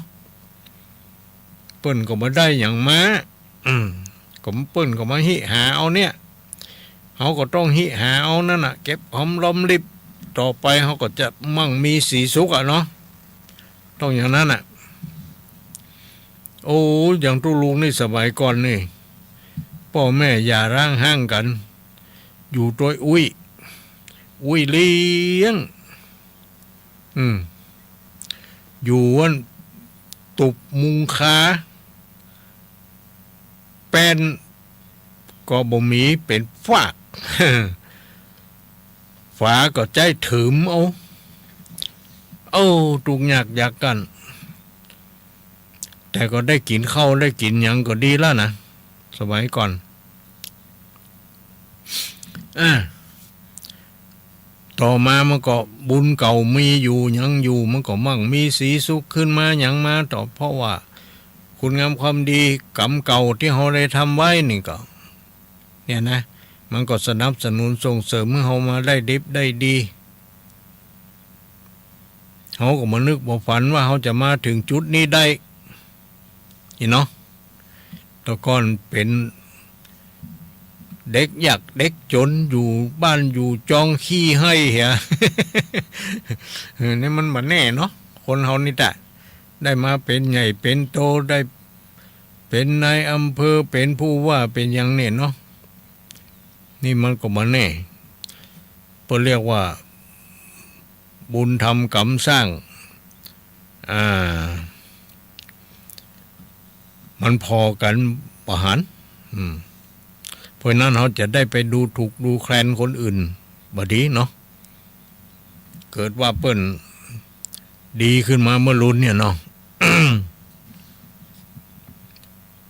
เปิ้นก็บ่ได้หยังมา อืม ก็เปิ้นก็มาฮิหาเอาเนี่ย เฮาก็ต้องฮิหาเอานั่นน่ะ เก็บหอมรอมริบ ต่อไปเฮาก็จะมั่งมีสีสุขอะเนาะ ต้องอย่างนั้นน่ะ โอ้ อย่างตุ๊ลุงนี่สมัยก่อนนี่ ป้อแม่หย่าร้างฮ้างกั๋น อยู่ตวยอุ้ย อุ้ยเลี้ยง อืม อยู่อันตุบมุงคา แป้นก็บ่มี เป๋นฟาก ฝาก็ใจ๊ถืมเอา โอ้ ตุ๊กยากยากกั๋น แต่ก็ได้กิ๋นข้าวได้กิ๋นหยังก็ดีแล้วนะ สมัยก่อน อ่า ต่อมามันก็บุญเก่ามีอยู่หยังอยู่ มันก็มั่งมีสีสุขขึ้นมาหยังมา ต่อเพราะว่าคุณงามความดีกรรมเก่าตี้เฮาได้ทำไว้นี่ก็ เนี่ยนะ มันก็สนับสนุนส่งเสริมหื้อเฮามาได้ดิบได้ดี เฮาก็บ่นึกบ่ฝันว่าเฮาจะมาถึงจุดนี้ได้ นี่เนาะ แต่ก่อนเป๋น เด็กยากเด็กจ๋น อยู่บ้านอยู่จองขี้ไห้เหีย เออ นี่มันบ่แน่เนาะ คนเฮานี่ตะ ได้มาเป๋นใหญ่เป๋นโต ได้เป๋นนายอำเภอ เป๋นผู้ว่า เป๋นหยังเนี่ยเนาะ นี่มันก็บ่แน่ เปิ้นเรียกว่า บุญทำกรรมสร้าง อ่า มันผ่อกั๋นบ่หัน อืม เพราะฉะนั้นเฮาจะได้ไปดูถูกดูแคลนคนอื่นบ่ดีเนาะ เกิดว่าเปิ้นดีขึ้นมาเมื่อลุนเนี่ยเนาะ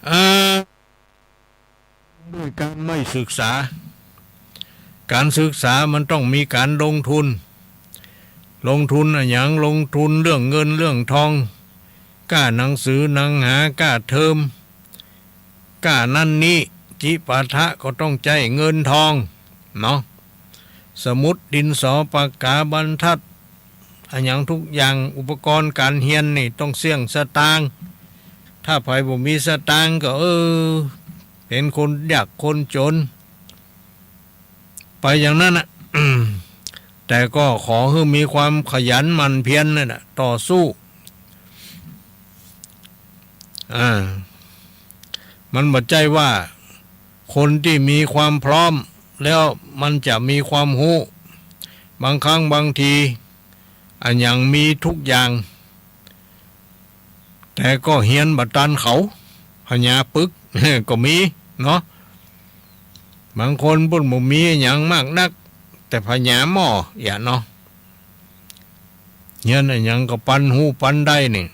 อ่า ด้วยการไม่ศึกษา ก๋านศึกษามันต้องมีก๋านลงทุน ลงทุนอะหยัง ลงทุนเรื่องเงินเรื่องทอง ก้าหนังสือหนังหา ก้าเทอม ก้านั่นนี่ จิปาถะก็ต้องใจ๊เงินทองเนาะ สมุด ดินสอ ปากกา บรรทัด อะหยังทุกอย่าง อุปกรณ์ก๋านเฮียนนี่ต้องเสี้ยงสตางค์ ถ้าใผบ่มีสตางค์ก็ เออ เป๋นคนยากคนจ๋น ไปอย่างนั้นน่ะ แต่ก็ขอหื้อมีความขยันหมั่นเพียรนั่นน่ะ ต่อสู้ อ่า มันบ่ใจ้ว่าคนตี้มีความพร้อมแล้วมันจะมีความฮู้ บางครั้งบางที อะหยังมีทุกอย่าง แต่ก็เฮียนบ่ตันเขา ผญาปึก ก็มีเนาะ บางคนเปิ้นบ่มีอะหยังมากนัก แต่ผญาหม้อเหียเนาะ เฮียนอะหยังก็ปันฮู้ปันได้นี่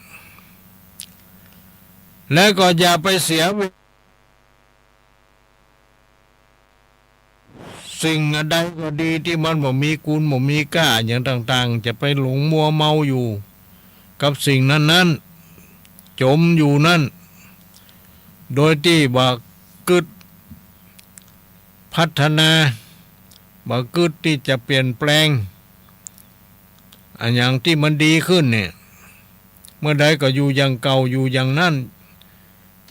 และก็อย่าไปเสียเว สิ่งอันใดก็ดีตี้มันบ่มีกูณบ่มีก้าอะหยังต่างๆ จะไปหลงมัวเมาอยู่กับสิ่งนั้นๆ จมอยู่นั้น โดยตี้บ่กึ๊ดพัฒนา บ่กึ๊ดตี้จะเปลี่ยนแปลง อะหยังตี้มันดีขึ้นเนี่ย เมื่อใดก็อยู่อย่างเก่า อยู่อย่างนั้น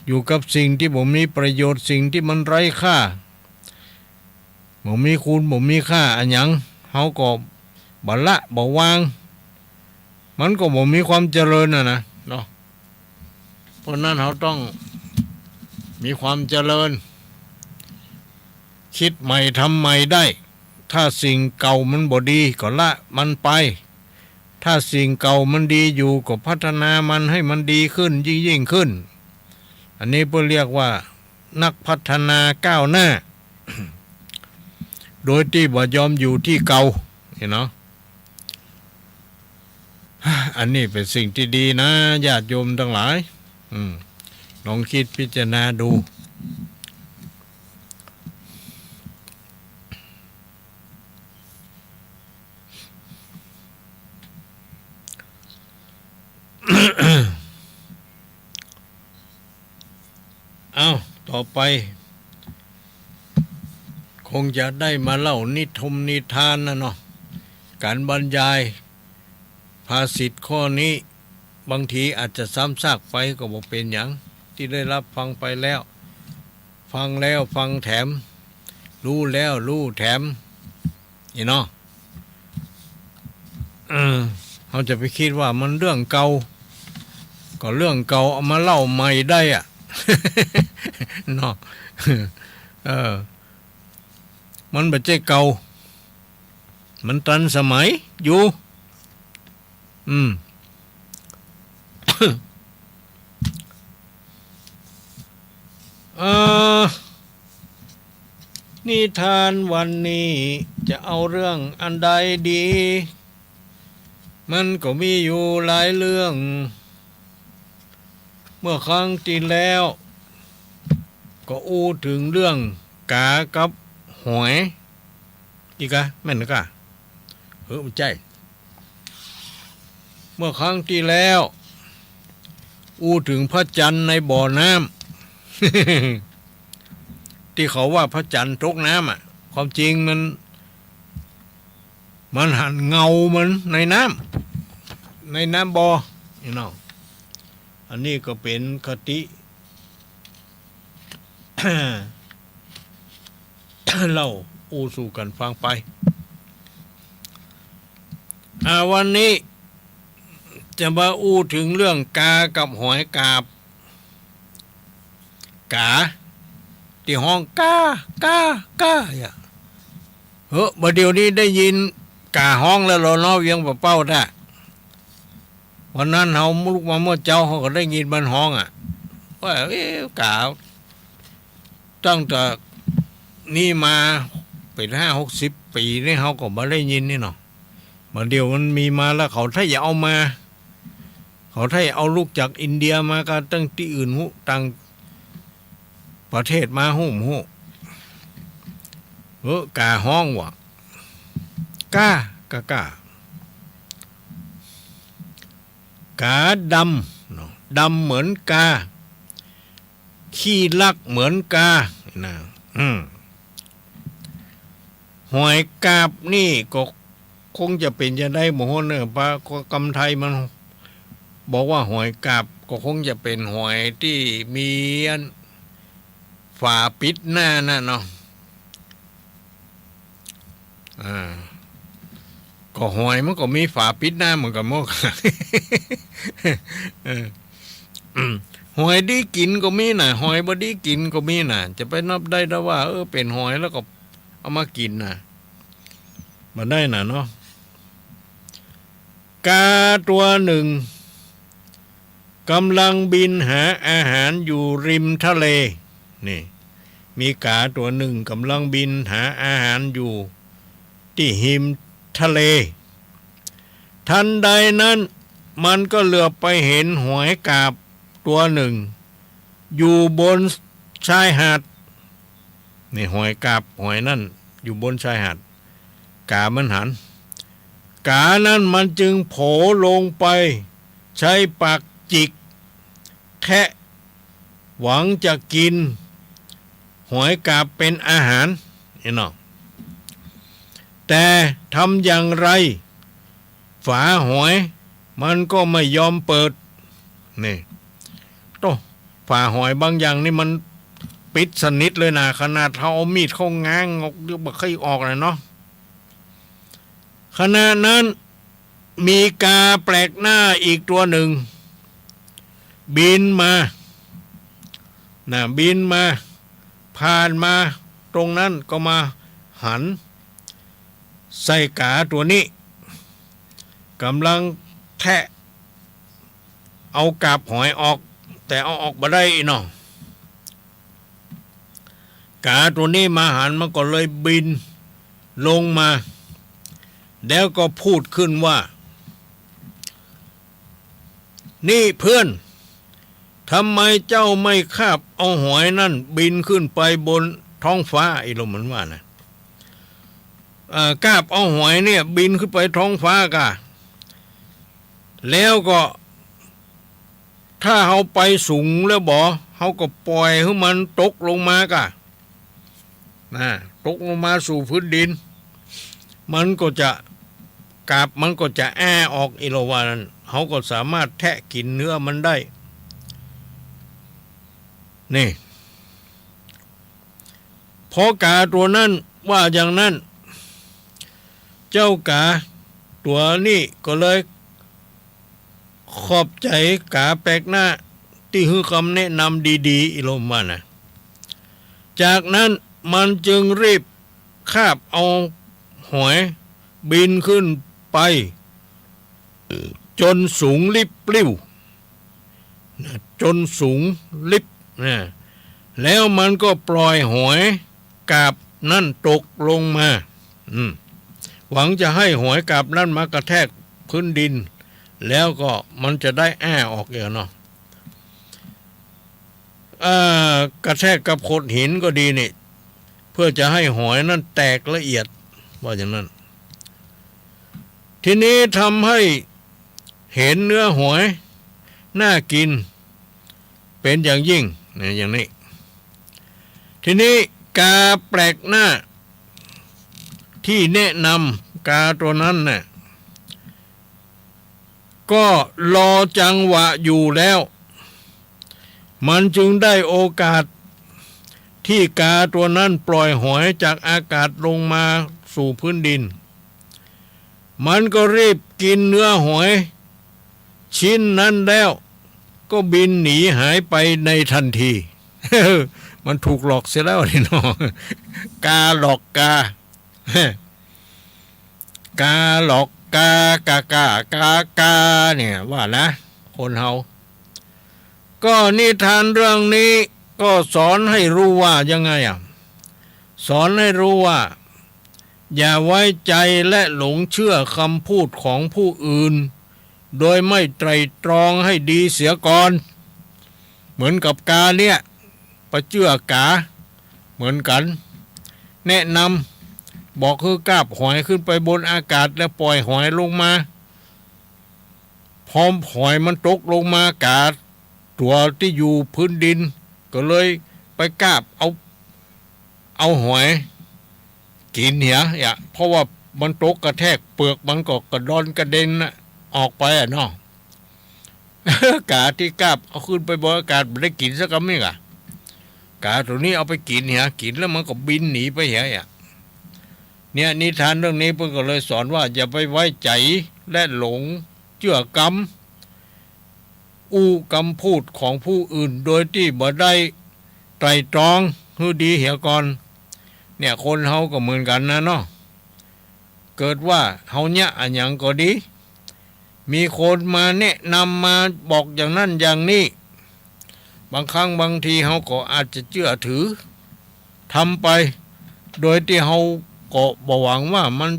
อยู่กับสิ่งตี้บ่มีประโยชน์ สิ่งตี้มันไร้ค่า บ่มีกูณบ่มีก้าอะหยัง เฮาก็บ่ละบ่วาง มันก็บ่มีความเจริญน่ะนะเนาะ เพราะนั้นเฮาต้องมีความเจริญ กึ๊ดใหม่ทำใหม่ได้ ถ้าสิ่งเก่ามันบ่ดีก็ละมันไป ถ้าสิ่งเก่ามันดีอยู่ก็พัฒนามันหื้อมันดีขึ้นยิ่งๆ ขึ้น อันนี้เปิ้นเรียกว่านักพัฒนาก้าวหน้า โดยตี้บ่ยอมอยู่ตี้เก่า เหียเนาะ อันนี้เป๋นสิ่งตี้ดีนะ ญาติโยมตังหลาย อืม ลองกึ๊ดพิจารณาดู เอ้า ต่อไป คงจะได้มาเล่านิทมนิทานน่ะเนาะ ก๋านบรรยายภาษิตข้อนี้ บางทีอาจจะซ้ำซากไปก็บ่เป๋นหยัง ตี้ได้ฮับฟังไปแล้ว ฟังแล้วฟังแถม ฮู้แล้วฮู้แถม นี่เนาะ เออ เฮาจะไปกึ๊ดว่ามันเรื่องเก่า ก็เรื่องเก่าเอามาเล่าใหม่ได้อะ เนาะ เออ มันบ่ใจ้เก่า มันตันสมัยอยู่ อืม เอ่อ นิทานวันนี้จะเอาเรื่องอันใดดี มันก็มีอยู่หลายเรื่อง เมื่อครั้งตี้แล้ว ก็อู้เถิงเรื่องก๋ากับหอย อีกกะ แม่นกะ เฮ้อ บ่ใจ้ เมื่อครั้งตี้แล้ว อู้เถิงพระจันทร์ในบ่อน้ำ ตี้เขาว่าพระจันทร์ตกน้ำอะ ความจริงมัน มันหันเงามันในน้ำ ในน้ำบ่อ นี่เนาะ อันนี้ก็เป๋นคติ เ เล่าอู้สู่กั๋นฟังไป อ่า วันนี้จะมาอู้เถิงเรื่องก๋ากับหอยกาบ ก๋า ตี้ฮ้องก้า ก้า ก้า อะ เฮ้อ บ่าเดี่ยวนี้ได้ยินก๋าฮ้องแล้วลอเนาะ เวียงป่าเป้าต๊ะ วันนั้นเฮาลุกมาเมื่อเจ๊า เฮาก็ได้ยินมันฮ้องอะ ว่า เอ๊ะ ก๋า ตั้งแต่นี้มาเป๋นห้าหกสิบปี๋นี่ เฮาก็บ่ได้ยินนี่เนาะ บ่าเดี่ยวมันมีมาแล้ว เขาถ้าจะเอามา เขาถ้าจะเอาลุกจากอินเดียมาก็ตั้งตี้อื่นฮู้ ต่างประเทศมาฮู้บ่ฮู้ เออ ก๋าฮ้องว่า ก้า ก้า ก้า ก๋าดำเนาะ ดำเหมือนกา ขี้ลักเหมือนกา นะ อืม หอยกาบนี่ก็คงจะเป๋นจะใดบ่ฮู้เนาะ ปะ ก็กำไทยมันบอกว่าหอยกาบ ก็คงจะเป๋นหอยตี้มีอันฝาปิดหน้าน่ะเนาะ อ่า ก็หอยมันก็มีฝาปิดหน้าเหมือนกั๋นหมด เออ อืม หอยดีกิ๋นก็มีน่ะ หอยบ่ดีกิ๋นก็มีน่ะ จะไปนับได้แต่ว่า เออ เป๋นหอยแล้วก็เอามากิ๋นน่ะ บ่ได้น่ะเนาะ ก๋าตั๋วนึ่ง ก๋ำลังบินหาอาหารอยู่ริมทะเล นี่ มีก๋าตั๋วนึ่งก๋ำลังบินหาอาหารอยู่ตี้ฮิมทะเล ทันใดนั้นมันก็เหลือบไปเห็นหอยกาบตั๋วนึ่ง อยู่บนชายหาด นี่หอยกาบหอยนั่นอยู่บนชายหาด ก๋ามันหัน ก๋านั้นมันจึงโผล่ลงไปใช้ปากจิกแคะ หวังจะกิ๋นหอยกาบเป๋นอาหาร นี่เนาะ แต่ทำอย่างไร ฝาหอยมันก็ไม่ยอมเปิด นี่ โต้ ฝาหอยบางอย่างนี่มันปิดสนิทเลยน่ะ ขนาดเฮาเอามีดเข้าง้างออกยังบ่ค่อยออกน่ะเนาะ ขณะนั้นมีก๋าแปลกหน้าอีกตั๋วนึ่ง บินมา น่ะ บินมา ผ่านมาตรงนั้นก็มาหันใส่ก๋าตั๋วนี้ ก๋ำลังแคะเอากาบหอยออก แต่เอาออกบ่ได้เนาะ ก๋าตั๋วนี้มาหันมันก็เลยบินลงมา แล้วก็พูดขึ้นว่า นี่เพื่อน ทำไมเจ้าไม่คาบเอาหอยนั่นบินขึ้นไปบนท้องฟ้า อีหลมมันว่าน่ะ เอ่อ คาบเอาหอยเนี่ยบินขึ้นไปท้องฟ้าก่า แล้วก็ ถ้าเฮาไปสูงแล้วบ่ เฮาก็ปล่อยหื้อมันตกลงมาก่า นะ ตกลงมาสู่พื้นดิน มันก็จะ กาบมันก็จะแอ้ออก อีหลมว่านั้น เฮาก็สามารถแทะกิ๋นเนื้อมันได้ นี่ พอก๋าตั๋วนั้นว่าอย่างนั้น เจ้าก๋าตั๋วนี้ก็เลย ขอบใจ๋ก๋าแปลกหน้าตี้หื้อคำแนะนำดีๆ อีหลมว่าน่ะ จากนั้นมันจึงรีบคาบเอาหอยบินขึ้นไป จ๋นสูงลิบปลิ้ว นะ จ๋นสูงลิบ นะ แล้วมันก็ปล่อยหอยกาบนั้นตกลงมา อืม หวังจะหื้อหอยกาบนั้นมากระแทกพื้นดิน แล้วก็มันจะได้แอ้ออกเองเนาะ เอ่อ กระแทกกับโขดหินก็ดีนี่ เพื่อจะหื้อหอยนั้นแตกละเอียด ว่าอย่างนั้น ทีนี้ทำหื้อเห็นเนื้อหอยน่ากิ๋นเป๋นอย่างยิ่ง นะ อย่างนี้ ทีนี้ก๋าแปลกหน้าตี้แนะนำก๋าตั๋วนั้นน่ะ ก็รอจังหวะอยู่แล้ว มันจึงได้โอกาส ที่กาตั๋วนั้นปล่อยหอยจากอากาศลงมาสู่พื้นดิน มันก็รีบกิ๋นเนื้อหอยชิ้นนั้นแล้ว ก็บินหนีหายไปในทันที มันถูกหลอกเสียแล้วนี่เนาะ กาหลอกกา กาหลอกกา กา กา กา กา เนี่ยว่านะ คนเฮา ก็นิทานเรื่องนี้ก็สอนให้รู้ว่ายังไงอะ สอนให้รู้ว่า อย่าไว้ใจและหลงเชื่อคำพูดของผู้อื่น โดยไม่ไตร่ตรองให้ดีเสียก่อน เหมือนกับกาเนี่ย ไปเจื้อกา เหมือนกั๋น แนะนำ บอกหื้อกาบหอยขึ้นไปบนอากาศแล้วปล่อยหอยลงมา พอหอยมันตกลงมา กาตั๋วตี้อยู่พื้นดิน ก็เลยไปกาบเอา เอาหอยกิ๋นเหีย เนี่ย เพราะว่ามันตกกระแทกเปลือก มันก็กระดอนกระเด็นน่ะ ออกไปอะเนาะ กาตี้กาบเอาขึ้นไปบนอากาศบ่ได้กิ๋นสักกำนึ่งอะ กาตั๋วนี้เอาไปกิ๋นเหีย กิ๋นแล้วมันก็บินหนีไปเหียอะ เนี่ย นิทานเรื่องนี้เปิ้นก็เลยสอนว่า อย่าไปไว้ใจ๋และหลงเจื้อกำ อู้กำพูดของผู้อื่นโดยตี้บ่ได้ไตร่ตรองหื้อดีเหียก่อน เนี่ย คนเฮาก็เหมือนกั๋นนะเนาะ เกิดว่าเฮาเยียะอะหยังก็ดี มีคนมาแนะนำมาบอกอย่างนั้นอย่างนี้ บางครั้งบางทีเฮาก็อาจจะเจื้อถือ ทำไป โดยตี้เฮาก็บ่หวังว่ามัน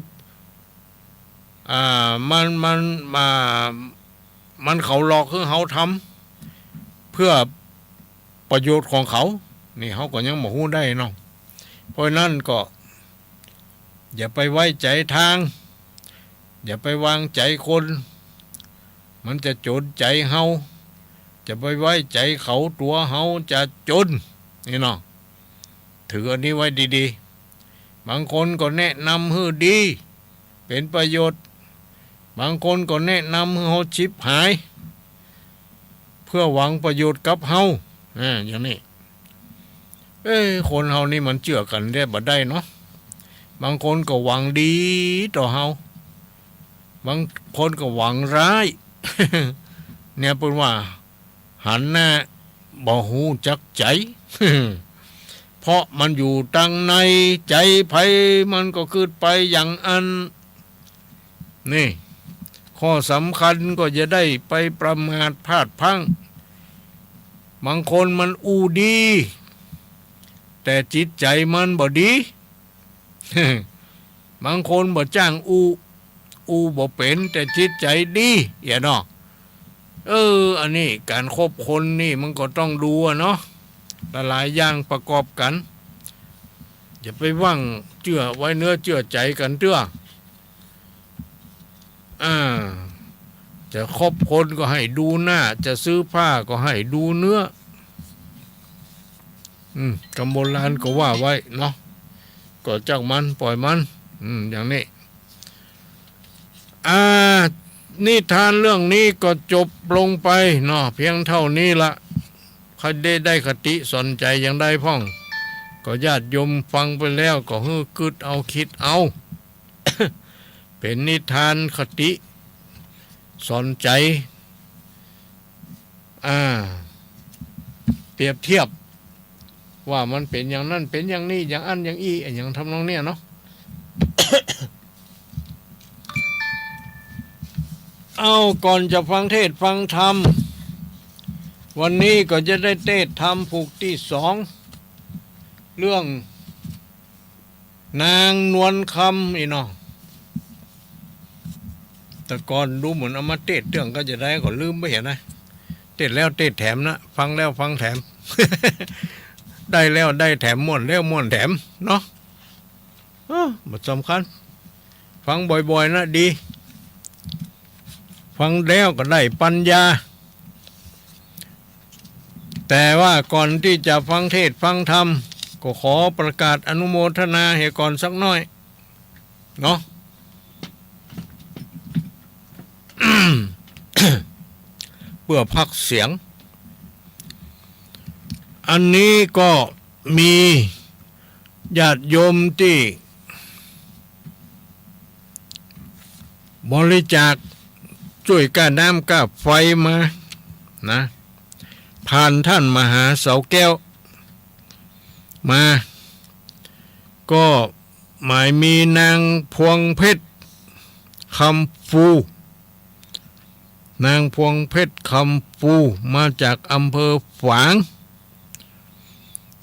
อ่า มัน มัน อ่า มันเขาหลอกหื้อเฮาทำ เพื่อประโยชน์ของเขา นี่เฮาก็ยังบ่ฮู้ได้เนาะ เพราะฉะนั้นก็ อย่าไปไว้ใจ๋ตาง อย่าไปวางใจ๋คน มันจะโจ๋นใจ๋เฮา จะไปไว้ใจ๋เขาตั๋วเฮาจะจ๋น นี่เนาะ ถืออันนี้ไว้ดีๆ บางคนก็แนะนำหื้อดี เป๋นประโยชน์ บางคนก็แนะนำหื้อเฮาฉิบหาย เพื่อหวังประโยชน์กับเฮา อ่า อย่างนี้ เอ้ย คนเฮานี่มันเจื้อกั๋นได้บ่ได้เนาะ บางคนก็หวังดีต่อเฮา บางคนก็หวังร้าย เนี่ยเปิ้นว่า หันหน้าบ่ฮู้จักใจ๋ เพราะมันอยู่ตังใน ใจ๋ใผมันก็กึ๊ดไปอย่างอั้น นี่ ข้อสำคัญก็อย่าได้ไปประมาทพลาดพลั้ง บางคนมันอู้ดี แต่จิตใจ๋มันบ่ดี บางคนบ่จ้างอู้ อู้บ่เป๋น แต่จิตใจ๋ดี เหียเนาะ เออ อันนี้ก๋านคบคนนี่มันก็ต้องดูอะเนาะ หลายๆ อย่างประกอบกั๋น อย่าไปหวังเจื้อไว้เนื้อเจื้อใจ๋กั๋นเตื้อ อ่า จะคบคนก็ให้ดูหน้า จะซื้อผ้าก็ให้ดูเนื้อ อืม กำโบราณก็ว่าไว้เนาะ ก็จ้างมัน ปล่อยมัน อืม อย่างนี้ อ่า นิทานเรื่องนี้ก็จบลงไปเนาะ เพียงเต้านี้ละ ใผได้ ได้คติสอนใจ๋อย่างใดพ่อง ก็ญาติโยมฟังไปแล้วก็หื้อกึ๊ดเอากึ๊ดเอา เป๋นนิทานคติสอนใจ๋ อ่า เปรียบเทียบ ว่ามันเป๋นอย่างนั้น เป๋นอย่างนี้ อย่างอั้นอย่างอี้ อะหยังทำนองเนี้ยเนาะ เอ้า ก่อนจะฟังเทศน์ฟังธรรม วันนี้ก็จะได้เทศน์ธรรมผูกตี้สอง เรื่อง นางนวลคำอี้เนาะ แต่ก่อนดูเหมือนเอามาเทศน์เตื้องก็จะได้ ก็ลืมไปเหียนะ เทศน์แล้วเทศน์แถมนะ ฟังแล้วฟังแถม ได้แล้วได้แถม ม่วนแล้วม่วนแถมเนาะ เออ บ่สำคัญ ฟังบ่อยๆ นะดี ฟังแล้วก็ได้ปัญญา แต่ว่าก่อนตี้จะฟังเทศน์ฟังธรรม ก็ขอประกาศอนุโมทนาเหียก่อนสักหน้อยเนาะ เปื้อพากย์เสียง อันนี้ก็ มีญาติโยมตี้บริจาคจ้วยก้าน้ำก้าไฟมานะ ผ่านท่านมหาเสาแก้วมา ก็หมายมีนางพวงเพชร คำฟู นางพวงเพชร คำฟู มาจากอำเภอฝาง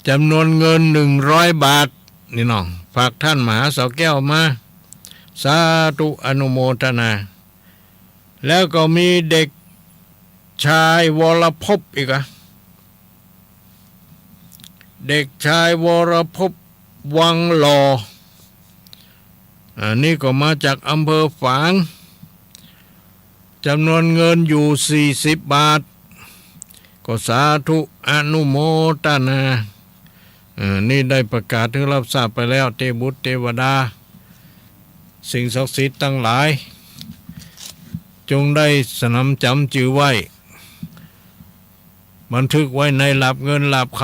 จำนวนเงินหนึ่งร้อยบาท นี่เนาะ ฝากท่านมหาเสาแก้วมา สาธุอนุโมทนา แล้วก็มีเด็กชายวรภพอีกอะ เด็กชายวรภพ วังหล่อ อ่า นี่ก็มาจากอำเภอฝาง จำนวนเงินอยู่สี่สิบบาท ก็สาธุอนุโมทนา เออ นี่ได้ประกาศหื้อรับทราบไปแล้ว เตบุตรเตวดา สิ่งศักดิ์สิทธิ์ตังหลาย จงได้สนำจ๋ำจือไว้ บันทึกไว้ในหลาบเงินหลาบค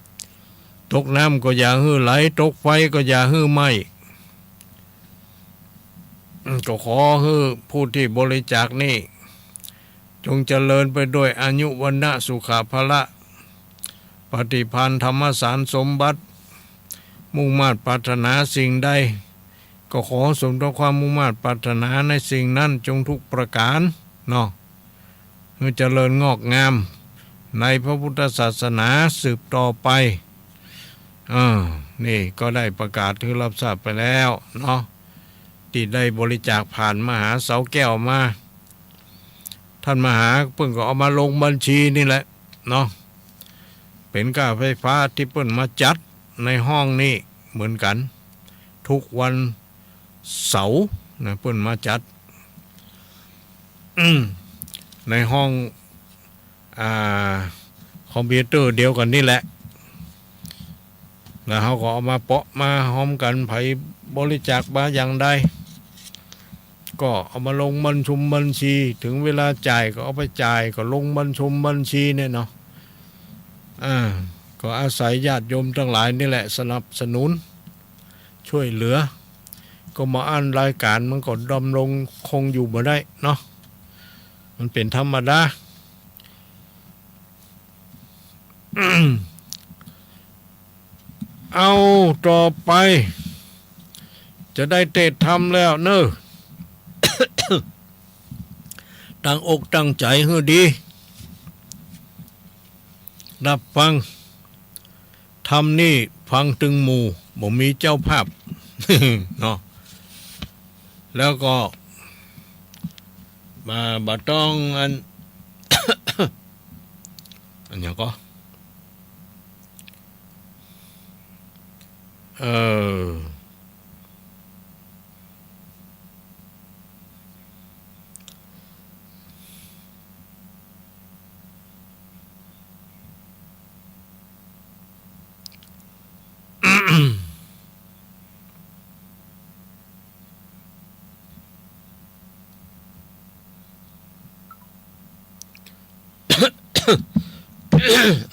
ำ ตกน้ำก็อย่าหื้อไหล ตกไฟก็อย่าหื้อไหม้ ก็ขอหื้อผู้ที่บริจาคนี่ จงเจริญไปด้วยอายุ วรรณะ สุขะ พละ ปฏิภาณ ธรรมสารสมบัติ มุ่งมาดปรารถนาสิ่งใด ก็ขอสมดังความมุ่งมาดปรารถนาในสิ่งนั้นจงทุกประก๋านเนาะ หื้อเจริญงอกงามในพระพุทธศาสนาสืบต่อไป เออ นี่ก็ได้ประกาศหื้อรับทราบไปแล้วเนาะ ตี้ได้บริจาคผ่านมหาเสาแก้วมา ท่านมหาเปิ้นก็เอามาลงบัญชีนี่แหละเนาะ เป๋นก้าไฟฟ้าตี้เปิ้นมาจัดในห้องนี้เหมือนกั๋น ทุกวันเสาร์นะ เปิ้นมาจัด อืม ในห้อง อ่า คอมพิวเตอร์เดียวกั๋นนี่แหละ แล้วเฮาก็เอามาเปาะมาฮอมกั๋น ใผบริจาคมาอย่างใด ก็เอามาลงบัญชุมบัญชี ถึงเวลาจ่ายก็เอาไปจ่าย ก็ลงบัญชุมบัญชีเนี่ยเนาะ อ่า ก็อาศัยญาติโยมตังหลายนี่แหละสนับสนุน ช่วยเหลือ ก็บ่อั้นรายก๋านมันก็ดำรงคงอยู่บ่ได้เนาะ มันเป๋นธรรมดา เอา ต่อไป จะได้เตสน์ธรรมแล้วเนาะ ตั้งอกตั้งใจ๋หื้อดี ฮับฟัง ธรรมนี่ฟังตึงหมู่ บ่มีเจ้าภาพ เนาะ แล้วก็ บ่า บ่ต้องอัน อันหยังก่อ เออ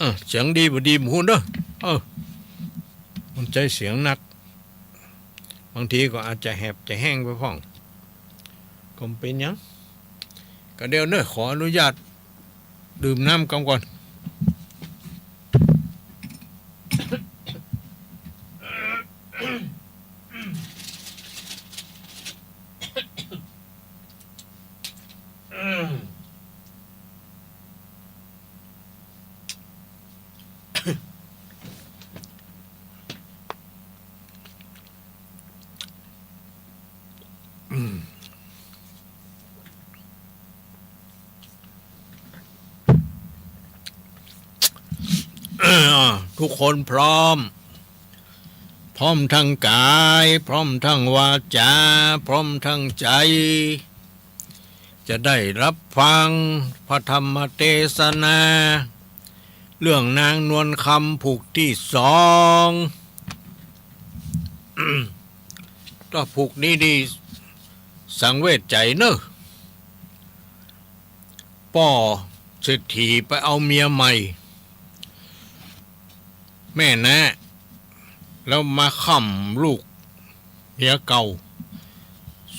อ่ะ เสียงดีบ่ดีบ่ฮู้เนาะ เออ มันใจ๊เสียงนัก บางทีก็อาจจะแหบจะแห้งไปพ่อง ก็บ่เป๋นหยัง ก็เดี๋ยวเนาะ ขออนุญาตดื่มน้ำกำก่อน อืม อ่า ทุกคนพร้อม พร้อมทั้งก๋าย พร้อมทั้งวาจ๋า พร้อมทั้งใจ๋ จะได้ฮับฟังพระธรรมเตสนา เรื่องนางนวลคำผูกตี้สอง ถ้าผูกนี้นี่สังเวชใจ๋เนาะ ป้อเศรษฐีไปเอาเมียใหม่ แม่น้า แล้วมาค่ำลูกเมียเก่า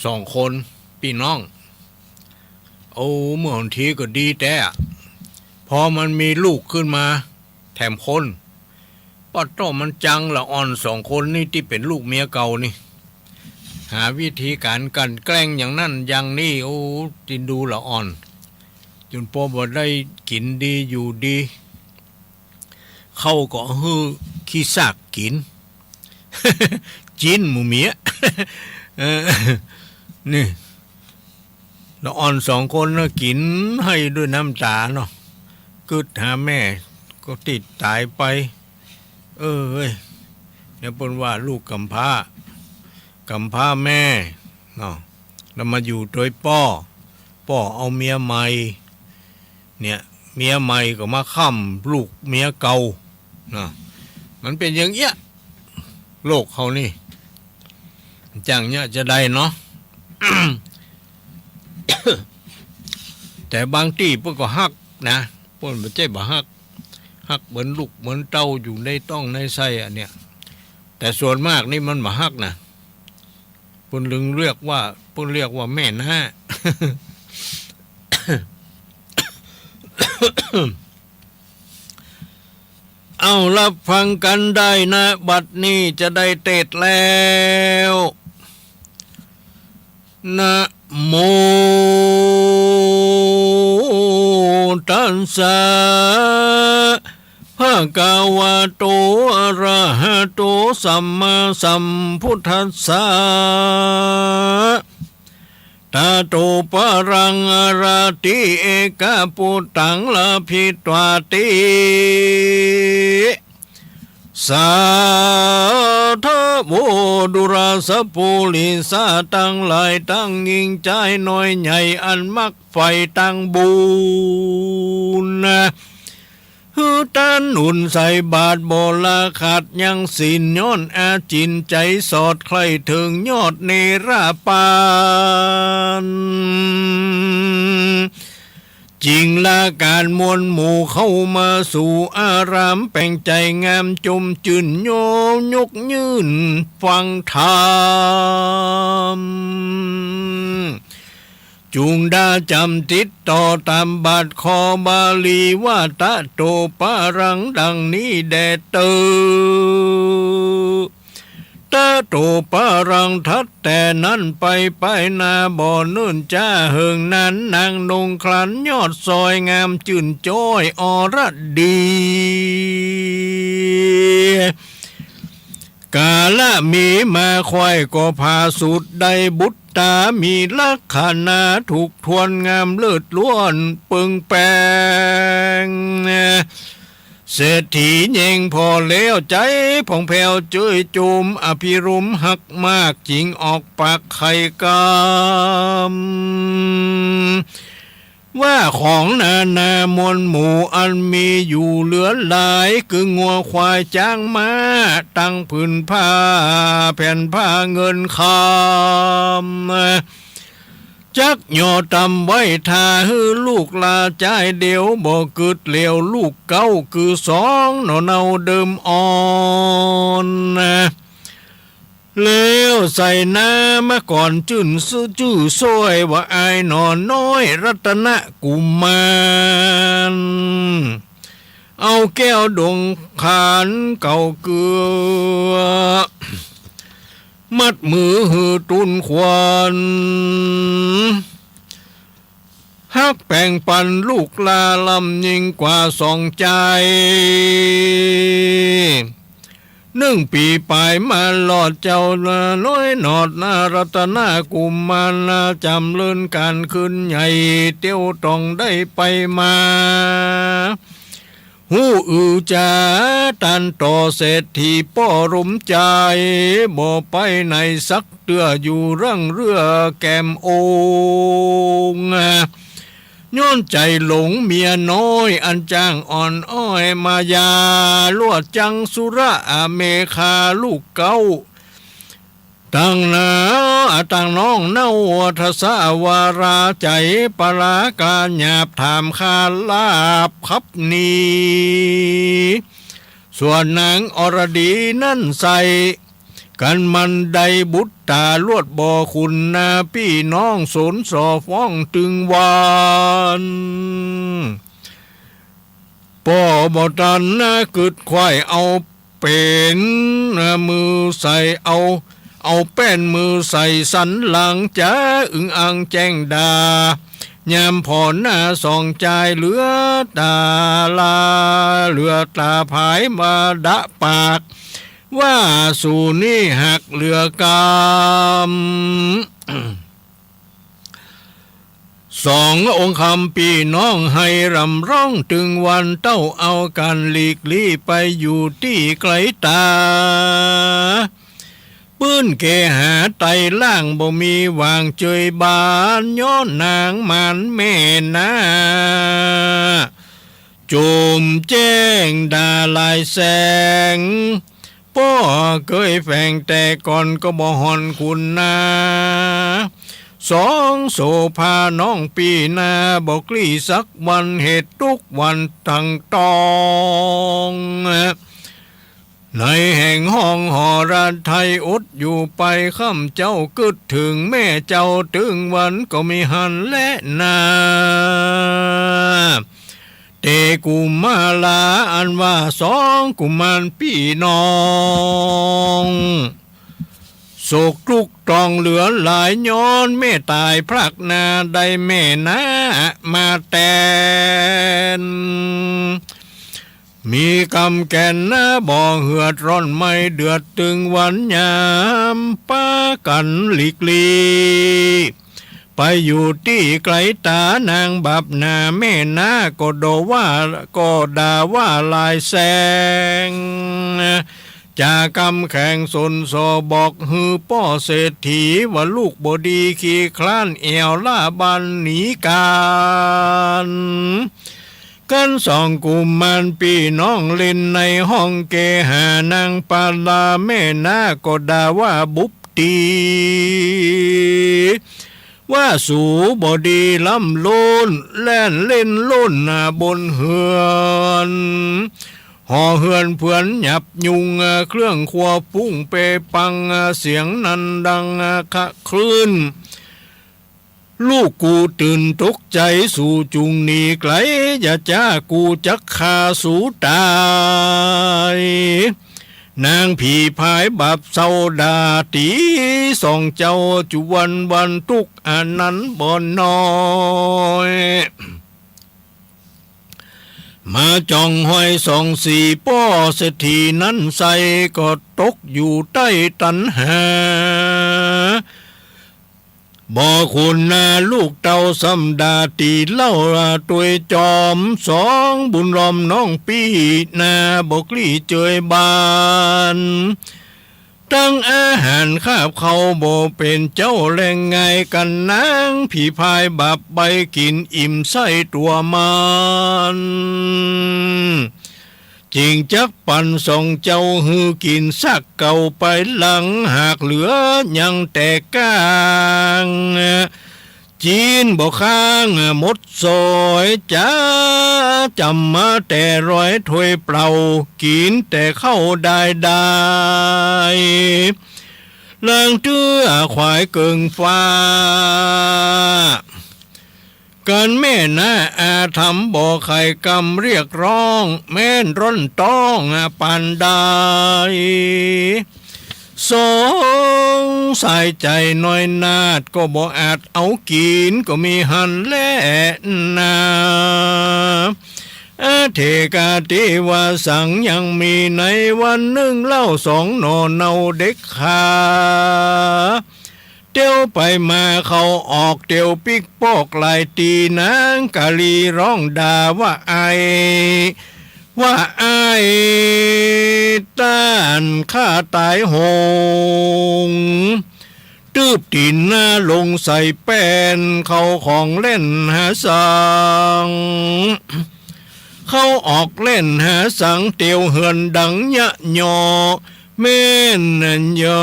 สองคนปี้น้อง โอ้ เมื่อหั้นทีก็ดีแต๊อะ พอมันมีลูกขึ้นมาแถมคน ปะโต้ มันจังละอ่อนสองคนนี่ตี้เป๋นลูกเมียเก่านี่ หาวิธีก๋านกลั่นแกล้งอย่างนั้นอย่างนี้ โอ้ จินดูละอ่อน จ๋นปอบ่ได้กิ๋นดีอยู่ดี ข้าวก็หื้อขี้ซากกิ๋น จิ๊นหมู่เมีย เออ นี่ ละอ่อนสองคนน่ะกิ๋นไห้ด้วยน้ำต๋าเนาะ กึ๊ดหาแม่ก็ตี้ต๋ายไป เออเฮ้ย เนี่ยเปิ้นว่าลูกกำพร้า กำพร้าแม่เนาะ แล้วมาอยู่โดยป้อ ป้อเอาเมียใหม่ เนี่ย เมียใหม่ก็มาค่ำลูกเมียเก่าเนาะ มันเป๋นอย่างเอี้ย โลกเฮานี่ จังเนี่ยจะได้เนาะ แต่บางตี้เปิ้นก็ฮักนะ เปิ้นบ่ใจ้บ่ฮัก ฮักเหมือนลูกเหมือนเต้าอยู่ในต๊องในไส้อะเนี่ย แต่ส่วนมากนี่มันบ่ฮักนะ เปิ้นจึงเรียกว่า เปิ้นเรียกว่าแม่น้า เอารับฟังกั๋นได้นะ บัดนี้จะได้เตสน์แล้ว นะโม ตัสสะ ภะคะวะโต อะระหะโต สัมมาสัมพุทธัสสะ ตะโต ปะรัง อะระติ เอกะปุตตัง ละภิตวาติ สาธะโว ดูราสะปูริสะตังหลาย ตังญิงจายน้อยใหญ่ อันมักใฝ่ตังบุญนะ หื้อตานอุนใส่บาตรบ่ละขาดยังศีล ย้อนอาจินใจ๋สอดใคร่เถิงยอดเนรปาน จิ่งละก๋านมวลหมู่เข้ามาสู่อาราม แป๋งใจ๋งามจมจื้น โยยกยื่นฟังธรรม จุ่งดาจ๋ำติดต่อต๋ามบาทคอบาลีว่า ตะโต ปะรัง ดังนี้แด่เต๊อะ ตะโต ปะรัง ถัดแต่นั้นไป ไปหน้าบ่เนิ่นจ๊าเหิงนาน นางนงครันยอดซอย งามจื้นจ้อยอรดี กาละมีมาควายก็ผาสุด ได้บุตรต๋ามีลักขณะถูกถ้วน งามเลิศล้วนเปิงแป๋ง เศรษฐีแยงผ่อแล้ว ใจ๋ผ่องแผ้วเจ้ยจุม อภิรมย์ฮักมาก จิ่งออกปากไขกำ ว่าของนานามวลหมู่อันมีอยู่เหลือหลาย คืองัวควายจ๊างม้า ตังผืนผ้า แผ่นผ้าเงินคำ จักหย่อตำไว้ถ่าหื้อลูกหลานจายเดียว บ่กึ๊ดเหลียวลูกเก๊า คือสองหน่อเนาเดิมอ่อน แล้วใส่น้ำมาก่อนจื้น จื้อจ้วยว่าอ้ายหน่อน้อยรัตนกุมาร เอาแก้วดงขานเก่าเกือ มัดมือหื้อตูนขวัญ ฮักแป๋งปันลูกหลานล้ำยิ่งกว่าสองใจ๋ นึ่งปี๋ป๋ายมาลอด เจ้าน้อยหนอดนารัตนกุมาร จ๋ำเริญก๋านคืนใหญ่ เตียวต้องได้ไปมา ฮู้อือจ๋า ต้านต่อเศรษฐีป้อรมใจ๋ บ่ไปไหนสักเตื้อ อยู่ร่างเรือแก้มโอ่ง ย้อนใจ๋หลงเมียน้อย อันจ้างอ่อนอ้อยมายา ลวดจังสุราอเมขาลูกเก๊า ตังหนาตังน้องเน่า ทะสะวาราใจ๋ ปะลากาหยาบถามคาลาบขับหนี ส่วนนางอรดีนั้นใส่ กันมันได้บุตรต๋าลวดบ่ขุนนา ปี้น้องสนส่อฟ้องตึงวัน ป้อบ่ตันนะกึ๊ดไขว่เอาเป๋นมือใส่ เอา เอาแป้นมือใส่สันหลัง จ๋าอึงอ่างแจ้งด่า ยามผ่อหน้าสองจาย เหลือต๋าลา เหลือต๋าผายมาดะปาก ว่าสูนี่หักเหลือกำ สององค์คำปี้น้องไห้ร่ำร้องตึงวัน เต้าเอากั๋นหลีกลี้ไปอยู่ตี้ไกลต๋า ปื้นเกหาไตล่างบ่มีหว่างเจยบาน ย้อนนางหมานแม่นา จุ่มแจ้งด่าลายแสง ป้อเกยแฝงแต่ก่อนก็บ่ห่อนขุนนา สองโสภาน้องปี้นา บ่กลี้สักวัน เหตุตุ๊กข์วันตังตอง ในแห่งห้องหอระไทย อดอยู่ไปค่ำเจ้ากึ๊ดเถิงแม่เจ้าตึงวันก็มิหันแลนา เตกุมาราอันว่าสองกุมารปี้น้อง โศกตุ๊กข์ต้องเหลือหลาย ย้อนแม่ต๋ายพรากนา ได้แม่นามาแตน มีกำแก่นนาบ่เหือดร้อนไม่เดือดตึงวัน ยามปากั๋นหลีกลี้ ไปอยู่ตี้ไกลต๋า นางบับหน้าแม่นาก็ด่าว่า ก็ด่าว่าลายแสง จ๋ากำแข็งสนส่อบอกหื้อป้อเศรษฐี ว่าลูกบ่ดีขี้คร้านแอ่วล้าบ้านหนีก๋าน กันสองกุมารปี้น้องเล่นในห้องเกหา นางปาลาแม่นาก็ด่าว่าบุบ ตี๋ ว่าสูบ่ดีล้ำโลน แล่นเล่นโลนหน้าบนเฮือน หอเฮือนเปือนหยับยุง เครื่องครัวฟุ้งเปปัง เสียงนั้นดังคะครื้น ลูกกูตื่นตกใจ๋ สูจุ่งหนีไกล อย่าจ้า กูจักฆ่าสูต๋าย นางผีพายบับเศร้าด่าตี๋ สองเจ้าจุวันวันตุ๊กข์อันนั้นบ่น้อย มาจ่องห้อยสองสี่ป้อเศรษฐีนั้นใส่ ก็ตกอยู่ใต้ตัณหา บ่ขุนนาลูกเต้าซ้ำด่าตี๋เล่า ตวยจอมสองบุญล้อมน้องปี้นา บ่กลี้เจยบาน ตั้งอาหารคาบเข่าบ่เป๋นเจ้าแลงไง กันนางผีพายบับใบ้กิ๋นอิ่มไส้ตั๋วมัน จึงจักปั๋นสองเจ้าหื้อกิ๋นซากเก่าไปหลัง หากเหลือยังแต่ก้าง จีนบ่ค้างหมดซอย จ๋าจ๋ำมาแต่รอยถ้วยเปล่า กิ๋นแต่ข้าวดายดาย ลางเตื้อขวายเกิ่งฟ้า กันแม่นาอาธรรมบ่ไข่กำเรียกร้อง แม่นร้อนต้องปานใด สองสายใจ๋น้อยนาด ก็บ่อาจเอากิ๋นก็มีหันแลนา อเถกาติวาสัง ยังมีในวันนึ่งเล่า สองหน่อเนาเด็กขา เตียวไปมาเข้าออก เตียวปิ๊กปอกหลายตี๋ นางกาลีร้องด่าว่าอ้าย ว่าอ้าย ต้านข้าต๋ายโหง ตื้บตี๋นนาลงใส่แป้น เข้าของแล่นหาสัง เข้าออกแล่นหาสัง เตียวเฮือนดังยะยอ แม่นเยา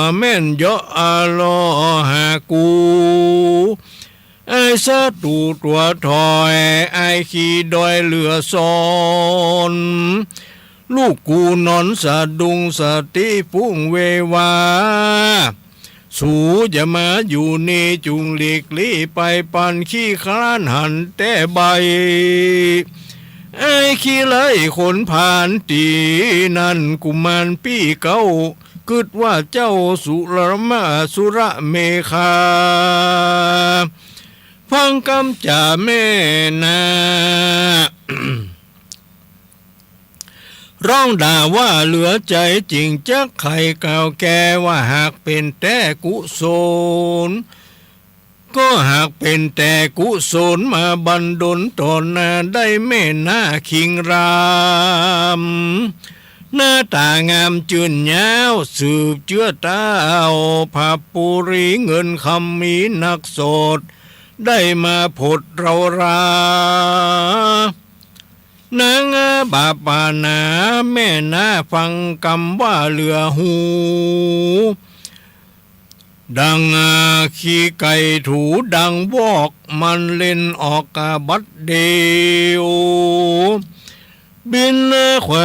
ะ แม่นเยาะอาลอหากู อ้ายศัตรู๋ตั๋วถอย อ้ายขี้ด้อยเหลือซอน ลูกกูนอนสะดุ้งสติฟุ้งเววา สูจะมาอยู่นี่จุ่งหลีกลี้ไป ปันขี้คร้านหันแต่ใบ ไอ้ขี้ไล่ขนผาน ตี้นั้นกุมารปี้เก๊ากึ๊ดว่าเจ้าสุรมะ สุรเมขา ฟังกำจ๋าแม่นา ฮ้องด่าว่าเหลือใจ๋ จึงจักไขกล่าวแก่ว่า หากเป๋นแต่กุศล ก็หากเป๋นแต่กุศลมาบันดลต่อหน้าได้แม่นาคิงราม หน้าต๋างามจื้นยาว สืบเจื้อเต้าผาปุรี เงินคำมีนักสด ได้มาผดเรารา นางบาปานาแม่นา ฟังกำว่าเหลือหู ดังขี้ไก่ถูดังวอก มันเล่นออกกะบัดเดียว บินแขว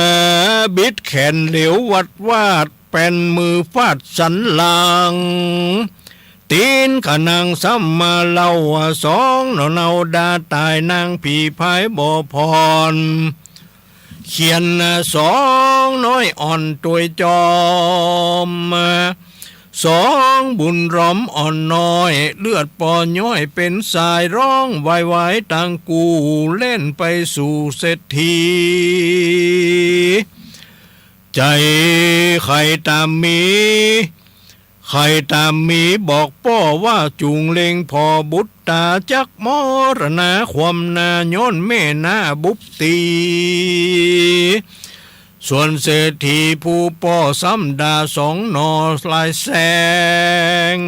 บิดแขนเหลววัดวาด แป่นมือฟาดสันหลัง ตี๋นขะนังซ้ำมาเล่าว่า สองหน่อเนาดาต๋าย นางผีพายบ่ผ่อน เขียนสองน้อยอ่อนตวยจอม สองบุญล้อมอ่อนน้อย เลือดปอย้อยเป๋นสาย ฮ้องวายวายตังกู้ แล่นไปสู่เศรษฐี ใจ๋ใค่ต๋ามมี ใค่ต๋ามมีบอกป้อว่า จุ่งเล็งผ่อบุตรต๋า จักมรณาความนา ย้อนแม่นาบุบตี๋ ส่วนเศรษฐีผู้ป้อซ้ำด่าสองหน่อลายแสง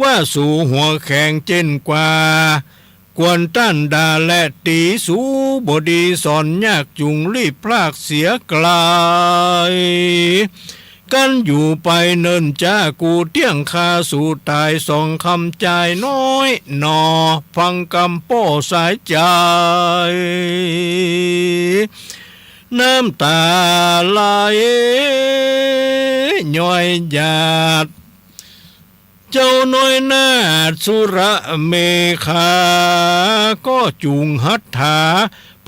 ว่าสูหัวแข็งเจ้นกว่า ควรต้านด่าและตี๋ สูบ่ดีสอนยาก จุ่งรีบพรากเสียไกล กันอยู่ไปเนิ่นจ๊า กูเตี้ยงฆ่าสูต๋าย สองคำจายน้อยหน่อ ฟังกำป้อสายใจ๋ น้ำต๋าไหลย้อยหยาด เจ้าน้อยนาถสุรเมขา ก็จุ่งหัตถา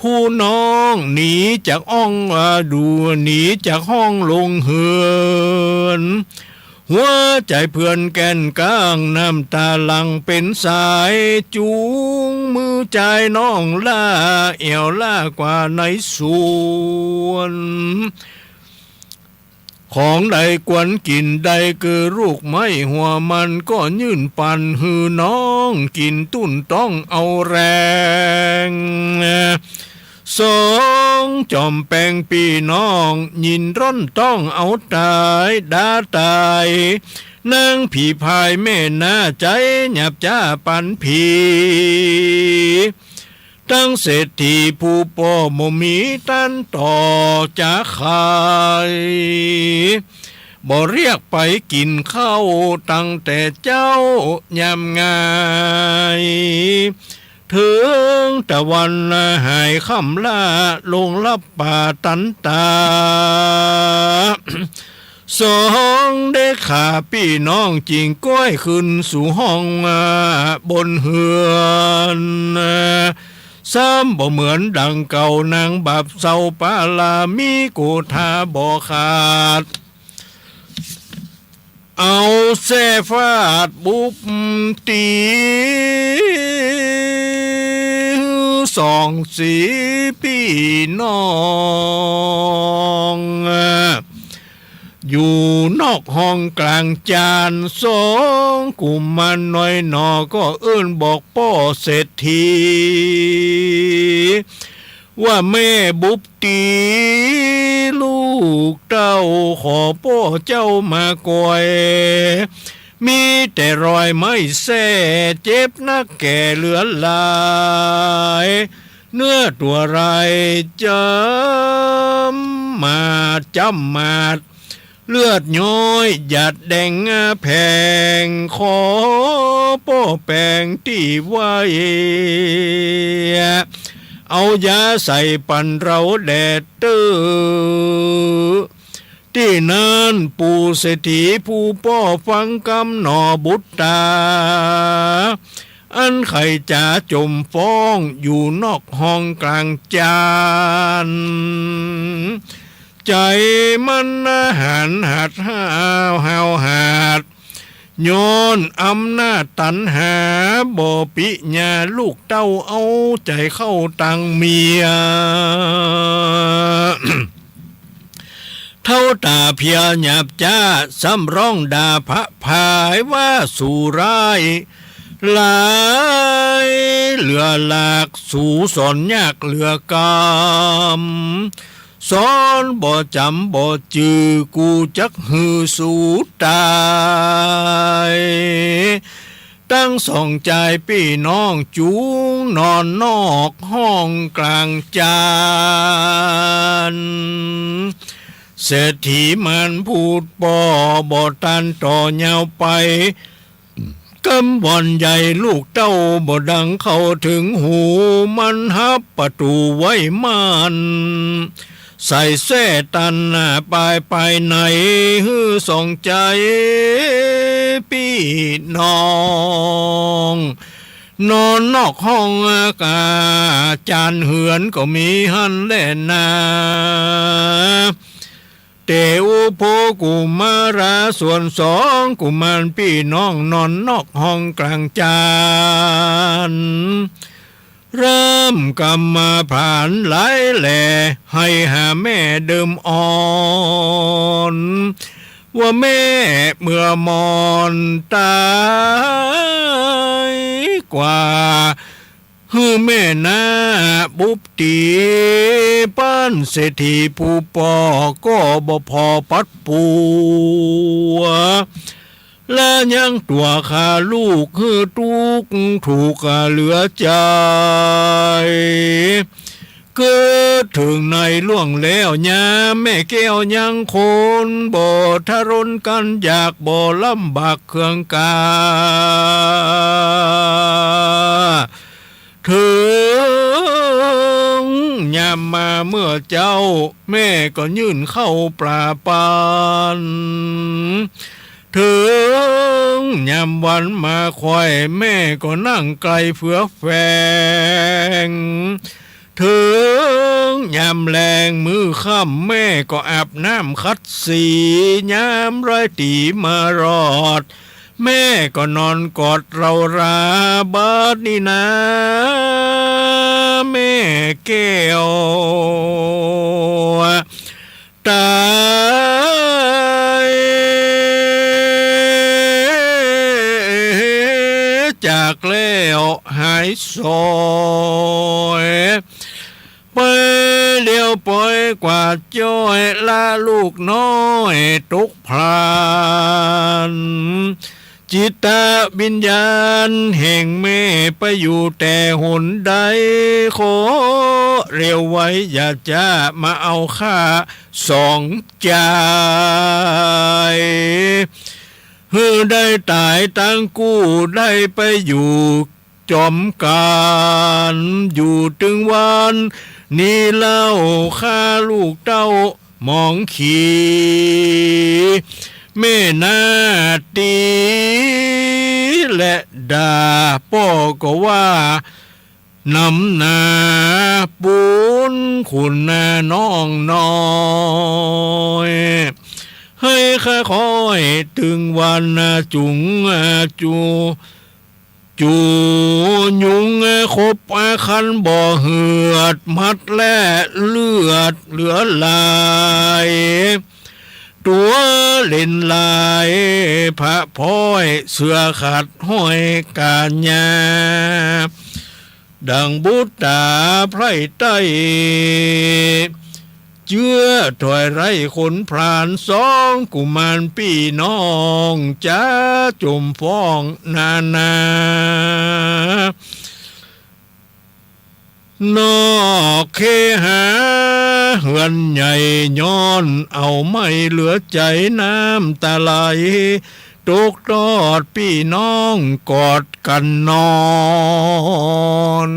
ผู้น้อง หนีจากอ้อง อ่า ดู หนีจากห้องลงเฮือน หัวใจ๋เปื้อนแก่นก้าง น้ำต๋าหลั่งเป๋นสาย จุ่งมือจายน้องล่า แอ่วล่ากว่าในสวน ของใดควรกิ๋นได้ คือลูกไม้หัวมัน ก็ยื่นปันหื้อน้องกิ๋น ตุ้นต้องเอาแรง สองจอมแปงปี้น้อง ยินร้อนต้องเอาต๋าย ด่าต๋าย นางผีพายแม่นา ใจ๋หยาบจ๊าปันผี ตังเศรษฐีผู้ป้อบ่มีต้านต่อจ๊าใค บ่เรียกไปกิ๋นข้าวตั้งแต่เจ๊ายามงาย เถิงตะวันหายค่ำล่า ลงลับป่าตันตา สองเด็กขาปี้น้อง จิ่งก้อยขึ้นสู่ห้องบนเฮือน ซ้ำบ่เหมือนดังเก่า นางบาปเศร้าปาลา มีโกธาบ่ขาด เอาแส้ฟาดบุบตี๋ สองสี่ปี้น้อง อยู่นอกห้องกลางจาน สองกุมารน้อยหน่อ ก็เอิ้นบอกป้อเศรษฐี ว่าแม่บุบตี๋ ลูกเต้าขอป้อเจ้ามาก่อย มีแต่รอยไม้แส้ เจ็บนักแก่เหลือหลาย เนื้อตั๋วลายจ้ำมาดจ้ำมาด เลือดย้อยหยาดแดงแผง ขอป้อแปงตี้ไว้ เอายาใส่ปั๋นเฮาแด่เต๊อะ ตี้นั้นปู่เศรษฐีผู้ป้อฟังกำหนอบุตรต๋า อันใค่จ๋าจ๋มฟ้องอยู่นอกห้องกลางจาน ใจ๋มันหาญหัดห้าวหาวหาด ย้อนอำนาจตัณหาบ่ปิญา ลูกเต้าเอาใจ๋เข้าตังเมีย เฒ้าต๋าเพียหยาบจ๊า ซ้ำร้องด่าผะผายว่าสูร้ายหลายเหลือหลาก สูสอนยากเหลือกำ สอนบ่จ๋ำบ่จื้อ กูจักหื้อสูต๋าย ตึงสองจายปี้น้องจุ่งนอนนอกห้องกลางจาน เศรษฐีมันพูดป้อบ่ตันต่อยาวไป กำบ่อนใหญ่ลูกเต้าบ่ดังเข้าเถิงหู มันหับประตู๋ไว้มั่น ใส่แส้ตันหน้าปายปายใน หื้อสองจายปี้น้อง นอนนอกห้องกา จานเฮือนก็มีหั้นแลนา เต๋อุโภกุมารา ส่วนสองกุมารปี้น้องนอนนอกห้องกลางจาน เริ่มกำมาผลาญหลายแหล่ ไห้หาแม่เดิมอ่อน ว่าแม่เมื่อมอนต๋ายกว่า หื้อแม่นาบุบตี๋ ป้านเศรษฐีผู้ป้อก็บ่ผ่อปัดปั๋ว และยังตั๋วข้าลูกหื้อตุ๊กข์ถูกข์เหลือใจ๋ เกิดเถิงในล่วงแล้ว ยามแม่แก้วยังคนบ่ทะรนกั๋นอยาก บ่ลำบากเคืองกา เถิงยามมาเมื่อเจ๊า แม่ก็ยื่นข้าวป๋าปั๋น เถิงยามวันมาค่อย แม่ก็นั่งไกลเฟือแฝง เถิงยามแลงมื้อค่ำ แม่ก็อาบน้ำขัดสี ยามราตรี๋มารอด แม่ก็นอนกอดเฮารา บัดนี้นา แม่แก้ว ต๋ายจากแล้วหายสอย ไปเดียวปอยกว่าจ้อย ละลูกน้อยตกพลัน จิตวิญญาณแห่งแม่ไปอยู่แต่หนใด ขอเร็วไวอย่าจ๊า มาเอาข้าสองจาย หื้อได้ต๋ายตังกู้ ได้ไปอยู่จ๋อมกั๋น อยู่ตึงวันนี้เล่า ข้าลูกเต้าหมองขี แม่นาตี๋และด่า ป้อก็ว่า นำหนาปูนขุนน้องน้อย หื้อข้าคอยตึงวันจุง จู จู๋ยุงขบคันบ่เหือด หมัดและเลือดเหลือหลาย ตั๋วเล็นลายผะพร้อย เสื้อขาดห้อยก๋านยา ดั่งบุตต๋าไพร่ใต้ เจื้อถอยไร้ขนพราน สองกุมารปี้น้องจ๋าจ๋มฟ้องนานา นอกเคหาเฮือนใหญ่ ย้อนเอาไม่เหลือใจ๋ น้ำต๋าไหล ตกตอดปี้น้องกอดกั๋นนอน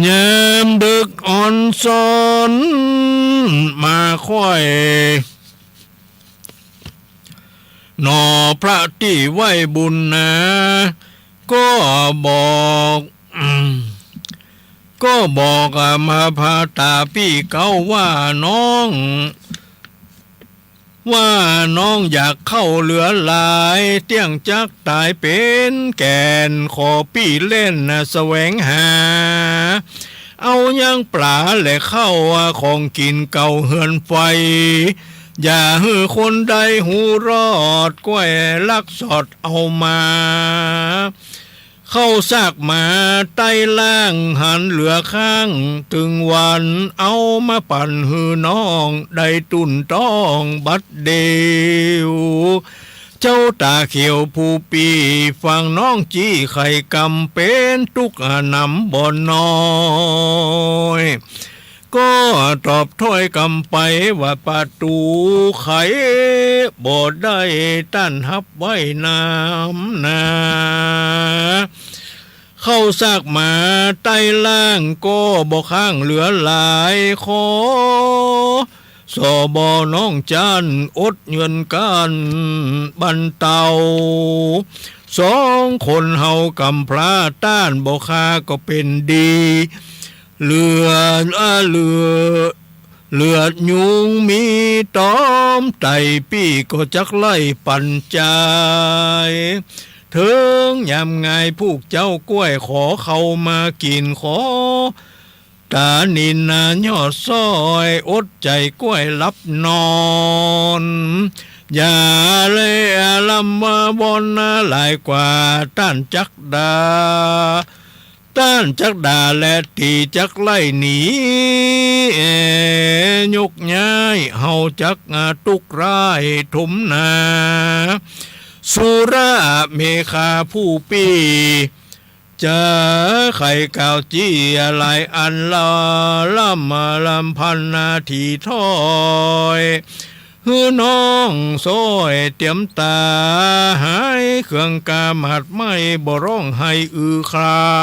ยามดึกอ่อนซ้อนมาค่อย หนอพระตี้ไหว้บุญนา ก็บอก ก็บอกมาพาต๋าปี้เก๊าว่าน้อง ว่าน้องอยากเข้าเหลือหลาย เตี้ยงจักต๋ายเป๋นแก่น ขอปี้เล่นแสวงหา เอายังป๋าและข้าวของกิ๋นเก่าเฮือนไฟ อย่าหื้อคนใดฮู้รอด ก้วยลักสอดเอามา เข้าซากหมาใต้ล่าง หันเหลือข้าง ตึงวันเอามาปั๋นหื้อน้อง ได้ตุ้นต้องบัดเดี่ยว เจ้าต๋าเขียวผู้ปี้ ฟังน้องจี้ไขกำ เป๋นตุ๊กข์หนำบ่น้อย ก็ตอบถ้อยกำไปว่า ประตูไขบ่ได้ ต้านฮับไว้นำนา เข้าซากหมาใต้ล่าง ก็บ่ข้างเหลือหลาย ขอ สบ น้องจั้น อดเงินกั้นบรรเตา สองคนเฮากำพร้า ต้านบ่ฆ่าก็เป๋นดี เลือด เอ่อ เลือด เลือดยุงมีต๋อมไต่ ปี้ก็จักไล่ปั๋นจาย เถิงยามงาย ผู้เจ้าก้วยขอเข้ามากิ๋น ขอ ต๋านินนายอดซ้อย อดใจ๋ก้วยหลับนอน อย่าแลลำว่าบ่อนนาหลายกว่า ต้านจักด่า ต้านจักด่าและตี้จักไล่หนี ยกย้าย เฮาจักตุ๊กข์ร้ายถมนา สุรเมขาผู้ปี้ จะไขกล่าวจี้หลายอันละ ลำลำพันนาทีถ้อย หื้อน้องซ้อยเตรียมต๋า หายเคืองกาหมาดไหม้ บ่ร้องไห้อือครา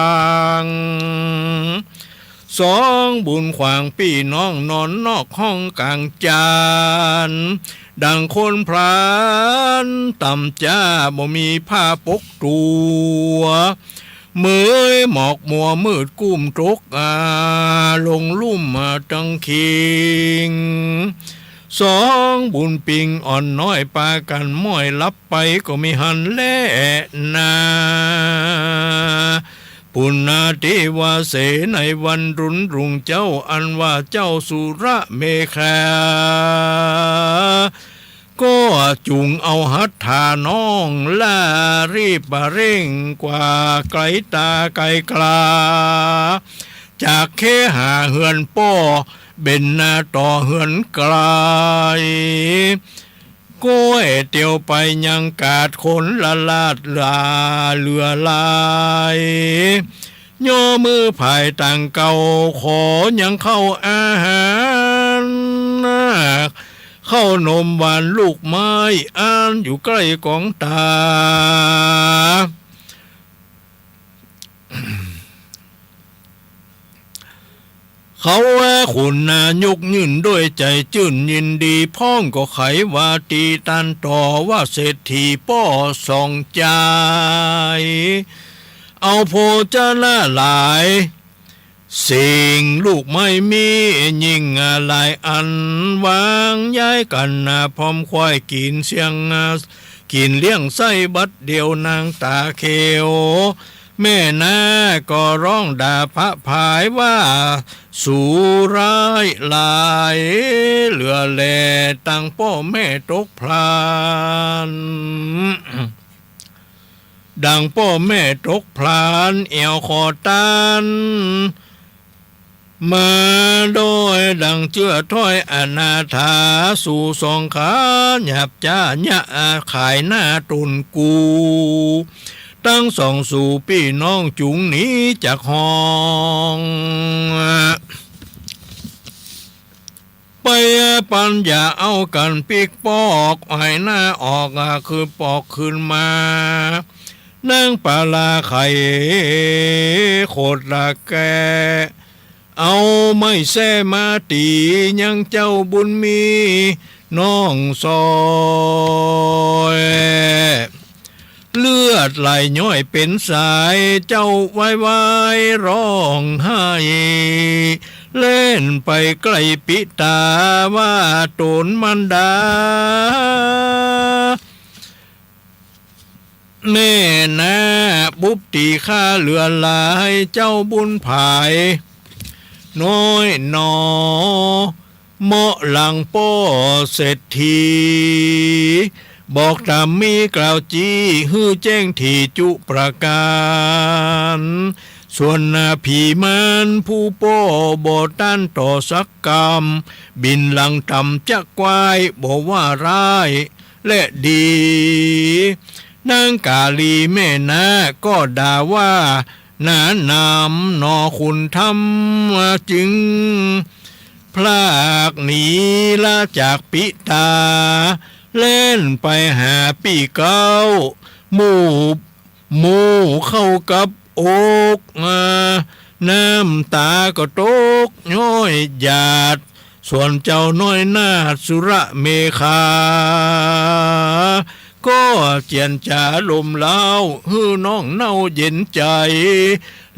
ง สองบุญขวางปี้น้องนอนนอกห้องก๋างจาน ดังคนพลานต่ำจ้า บ่มีผ้าปกตั๋ว เมยหมอกมัวมืดกุ้มตก อ่า ลงลุ่ม อ่า ตังคิง สองบุญปิงอ่อนน้อย ปากั๋นม้อยหลับไปก็มิหันแลนา ปุณณเทวาเส ในวันรุนรุ่งเจ๊า อันว่าเจ้าสุรเมขา ก็จุ่งเอาหัตถาน้อง ล่ารีบเร่งกว่าไก๋ต๋าไก๋กล้า จากเคหาเฮือนป้อ เบนนาต่อเฮือนไก๋ ก้อยเตียวไปยังกาดคนละลาดลาเหลือหลาย ย่อมือผายต่างเก่า ขอยังข้าวอาหาร ข้าวนมหวานลูกไม้ อันอยู่ใก้ก๋องต๋า เขาว่าขุนนายกยื่นด้วยใจ๋จื้นยินดี พ่องก็ไขว่าตี้ตันต่อว่าเศรษฐีป้อสองจาย เอาโภชนะหลายสิ่ง ลูกไม้มียิ่งหลายอัน วางย้ายกั๋นนาพร้อมควายกิ๋นเสี้ยง กิ๋นเลี้ยงไส้บัดเดี่ยวนางต๋าเขียว แม่นาก็ร้องด่าพระพายว่า สูร้ายหลายเหลือแล ตังป้อแม่ตกพราน ดังป้อแม่ตกพรานแอ่วขอตาน มาโดยดังเจื้อถ้อยอนาถา สูสองขาหยาบจ๊าเยียะขายหน้าต๋นกู ตังสองสูปี้น้องจุงหนีจากห้อง ไปปัญญาเอากั๋นปิ๊กปอก ไหว้หน้าออกอะ คือปอกคืนมา นางปาลาไข่โขดละแก เอาไม้แส้มาตี๋ยังเจ้าบุญมีน้องซอย เลือดไหลย้อยเป๋นสาย เจ้าไหว้ไหว้ฮ้องไห้ แล่นไปใก้ปิตาว่า โตนมารดา แม่นา บุบตี๋ข้าเหลือหลาย เจ้าบุญผายน้อยหนอ เหมาะหลังป้อเศรษฐี บอกต๋ามมีกล่าวจี้ หื้อแจ้งถี่จุประก๋าน ส่วนผีมารผู้ป้อบ่ต้านต่อสักกำ บินหลังต่ำจ๊ะกว้าย บ่ว่าร้ายและดี นางกาลีแม่นาก็ด่าว่า หนาหนามหนอขุนธรรม จึงพลากหนีละจากปิตา แล่นไปหาปี้เก๊า หมู่ หมู่เข้ากับอก น้ำตาก็ตกย้อยหยาด ส่วนเจ้าน้อยนาถสุรเมขา ก็เจียรจ๋าลมเล้า หื้อน้องเน่าเย็นใจ๋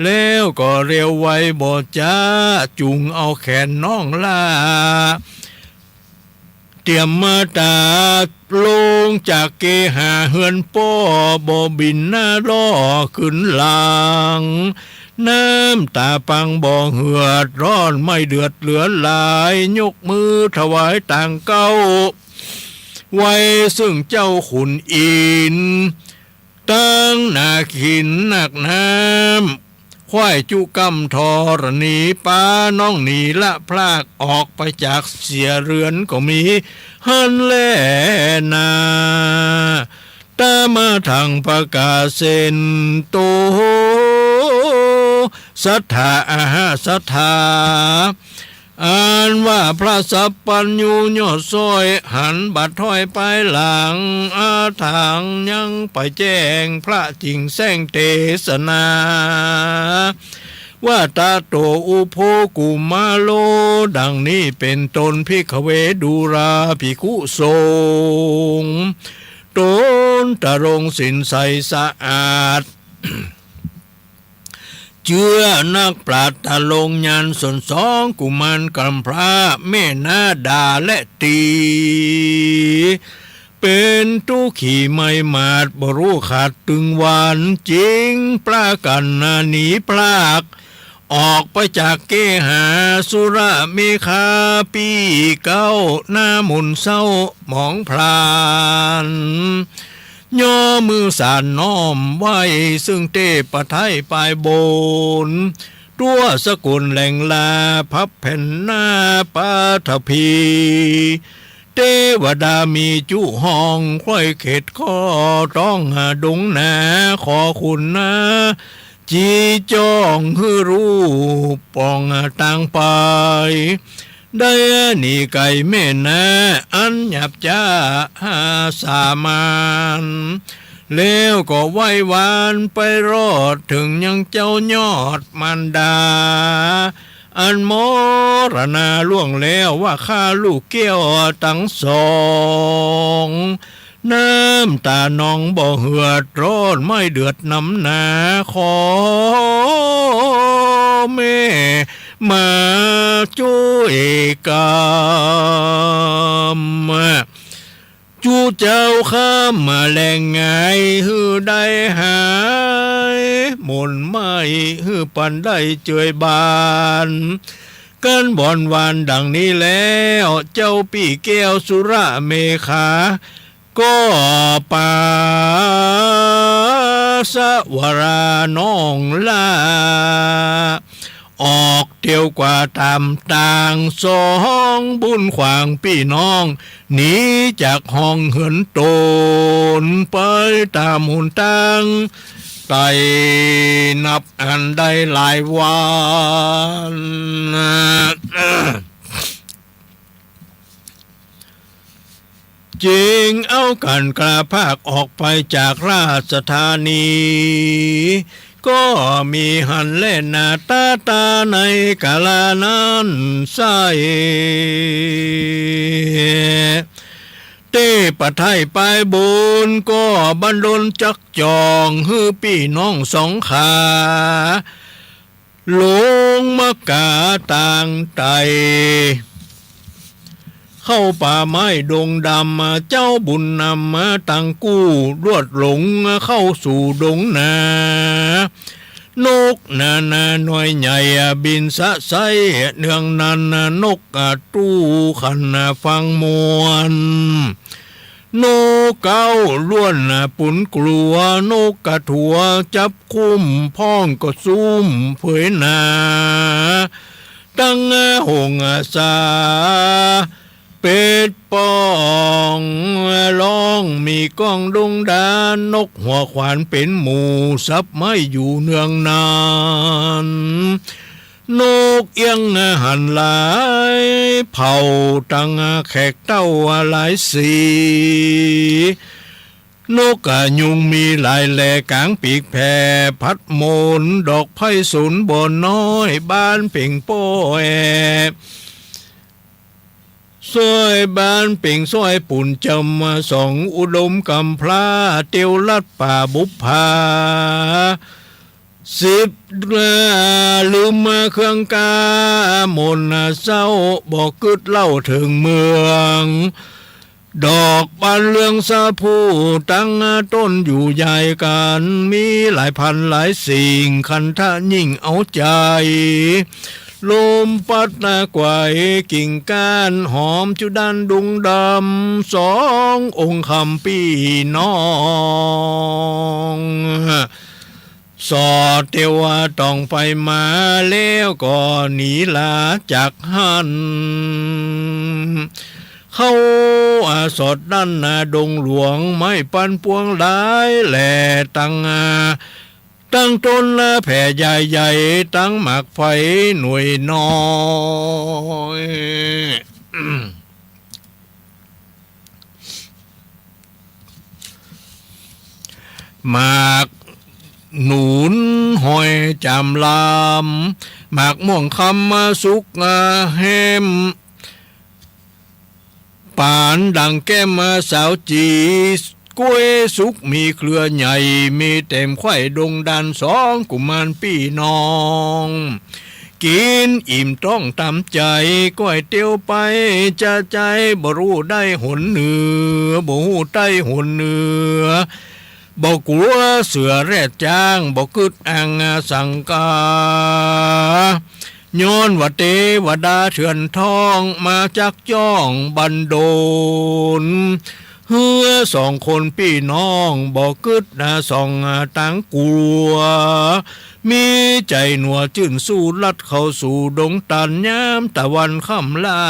แล้วก็เร็วไวบ่จ๊ะ จุ่งเอาแขนน้องล่า เตรียมมาต๋า ลงจากเกหาเฮือนป้อ บ่บินหน้าล่อขึ้นหลัง น้ำต๋าปังบ่เหือด ร้อนไหม้เดือดเหลือหลาย ยกมือถวายตางเก๊า ไหว้ซึ่งเจ้าขุนอินทร์ ตังนาขินนักน้ำ ขว้ายจุกำธรณี ปาน้องหนีละพลาก ออกไปจากเสียเรือนก็มีหั้นแลนา ตามาทังประกาศเซนโต สัตถาอาหาสัตถา อันว่าพระสัพพัญญูยอดซ้อย หันบัดถ้อยไปหลัง อาถรรพ์ยังไปแจ้ง พระจิ่งแสร้งเตสนา ว่าตะโตอุโภกุมาโล ดังนี้เป๋นต้น ภิกขเวดูราภิกขุสงฆ์ ตนตรงศีลใสสะอาด เจื้อนักปราชญ์ตรงญาณ ส่วนสองกุมารกำพร้า แม่นาด่าและตี๋ เป๋นตุ๊กขีไม้หมาด บ่ฮู้ขาดตึงวัน จิ่งปลากั๋นนาหนีพลาก ออกไปจากเกหาสุรเมขา ปี้เก๊าหน้าหมุนเศร้าหมองพลัน ย่อมือสานน้อมไหว้ ซึ่งเตพไตรปายบน ตั๋วสกุลแหลงลา พับแผ่นหน้าปฐพี เตวดามีจุห้อง ควยเขตข้อต้องหาดงนา ขอคุณนา จีจ้องหื้อฮู้ป่องตางไป ได้หนีไก๋แม่นา อันหยาบจ๊าสามัญ แล้วก็ไหว้วานไปรอด เถิงยังเจ้ายอดมารดา อันมรณาล่วงแล้ว ว่าข้าลูกแก้วตังสอง น้ำตานองบ่เหือด ร้อนไหม้เดือดนำนา ขอแม่มาจ้วยกำ จุเจ้าข้ามมาแลงไง หื้อได้หายหม่นไหม้ หื้อปันได้เจยบาน กันบอนวานดังนี้แล้ว เจ้าปี้แก้วสุรเมขา ก็ปาสวราน้องล่า ออกเตียวกว่าต๋ามตาง สองบุญขวางปี้น้อง หนีจากห้องเฮือนต๋น ไปต๋ามหนตาง ไต่นับอันได้หลายวัน จึงเอากั๋นกล้าพรากออกไปจากราชธานี ก็มีหั้นแลนา ต๋าต๋าในกาลานั้นไส้ เต๊ปะไท้ปายบุญก็บันดลจักจ่อง หื้อปี้น้องสองขา ลงมากาตางไต เข้าป่าไม้ดงดำ เจ้าบุญนำมาตังกู้ ลวดหลงเข้าสู่ดงนา นกนานาน้อยใหญ่บินสะไส้ เนืองนั้นนกกระตู้ขันฟังมวล นกเก๊าล้วนปุนกลัว นกกระถัวจับคุ้ม พ่องก็ซุ่มเผยหนา ตังหงสา เป็ดป่อง ฮ้องมีก้องดงดาน นกหัวขวานเป๋นหมู่ สับไม้อยู่เนืองนั้น นกเอี้ยงหันหลายเผ่า ตังแขกเต้าหลายสี นกกะยูงมีหลายแหล่ ก๋างปีกแผ่ พัดหมุนดอกไพศาลบ่น้อย บ้านเป๋งป้อย ซ้อยบ้านเป๋งซ้อยปู๋นจำสอง อุดมกำพร้า เตียวลัดป่าบุปผา สิบ ลืมเครื่องกามนเศร้า บ่กึ๊ดเล่าเถิงเมือง ดอกบานเรืองสะพรู ตังต้นอยู่ใหญ่กั๋น มีหลายพันหลายสิ่ง คันทะยิ่งเอาใจ๋ ลมปัดไกวกิ่งก้าน หอมจุดานดงดำ สององค์คำปี้น้อง สอดเตียวต้องไปมา แล้วก็หนีลาจากหั้น เข้าสอดด้านดงหลวง ไม้ปันปวงหลายแหล่ ตังตังต้นแผ่ใหญ่ๆ ตังหมากไฟหน่วยน้อย หมากหนุนหอยจามลำ หมากม่วงคำสุกแฮม ปานดั่งแก้มสาวจี๋ กล้วยสุกมีเครือใหญ่ มีเต๋มไขว้ดงดาน สองกุมารปี้น้อง กิ๋นอิ่มต้องต๋ามใจ๋ ก้อยเตียวไปจะใจ๋ บ่ฮู้ได้หนเหนือ บ่ฮู้ใต้หนเหนือ บ่กั๋วเสือแรดจ๊าง บ่กึ๊ดอังสังกา ย้อนว่าเตวดาเถื่อนทอง มาจักจ้องบันดล เฮือสองคนปี้น้อง บ่กึ๊ดส่องตางกั๋ว มีใจ๋หนัวจื้นสู้ลัดเข้าสู่ดงตัน ยามตะวันค่ำล่า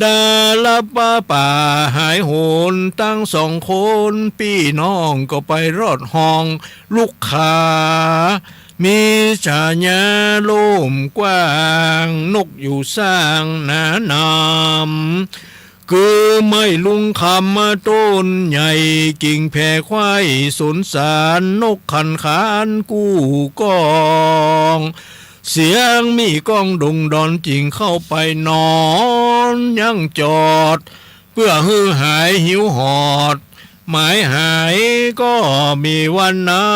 ดาลับป่าหายหน ตังสองคนปี้น้องก็ไปรอดห้องลุกขา มีฉายาโล่มกว้าง นกอยู่สร้างหนานำ คือไม้ลุงคำต้นใหญ่ กิ่งแผ่ไขว้สนสาร นกขันขานกู้ก้อง เสียงมีก้องดงดอน จึงเข้าไปนอนยังจอด เปื้อหื้อหายหิวหอด หมายหายก็มีวันนั้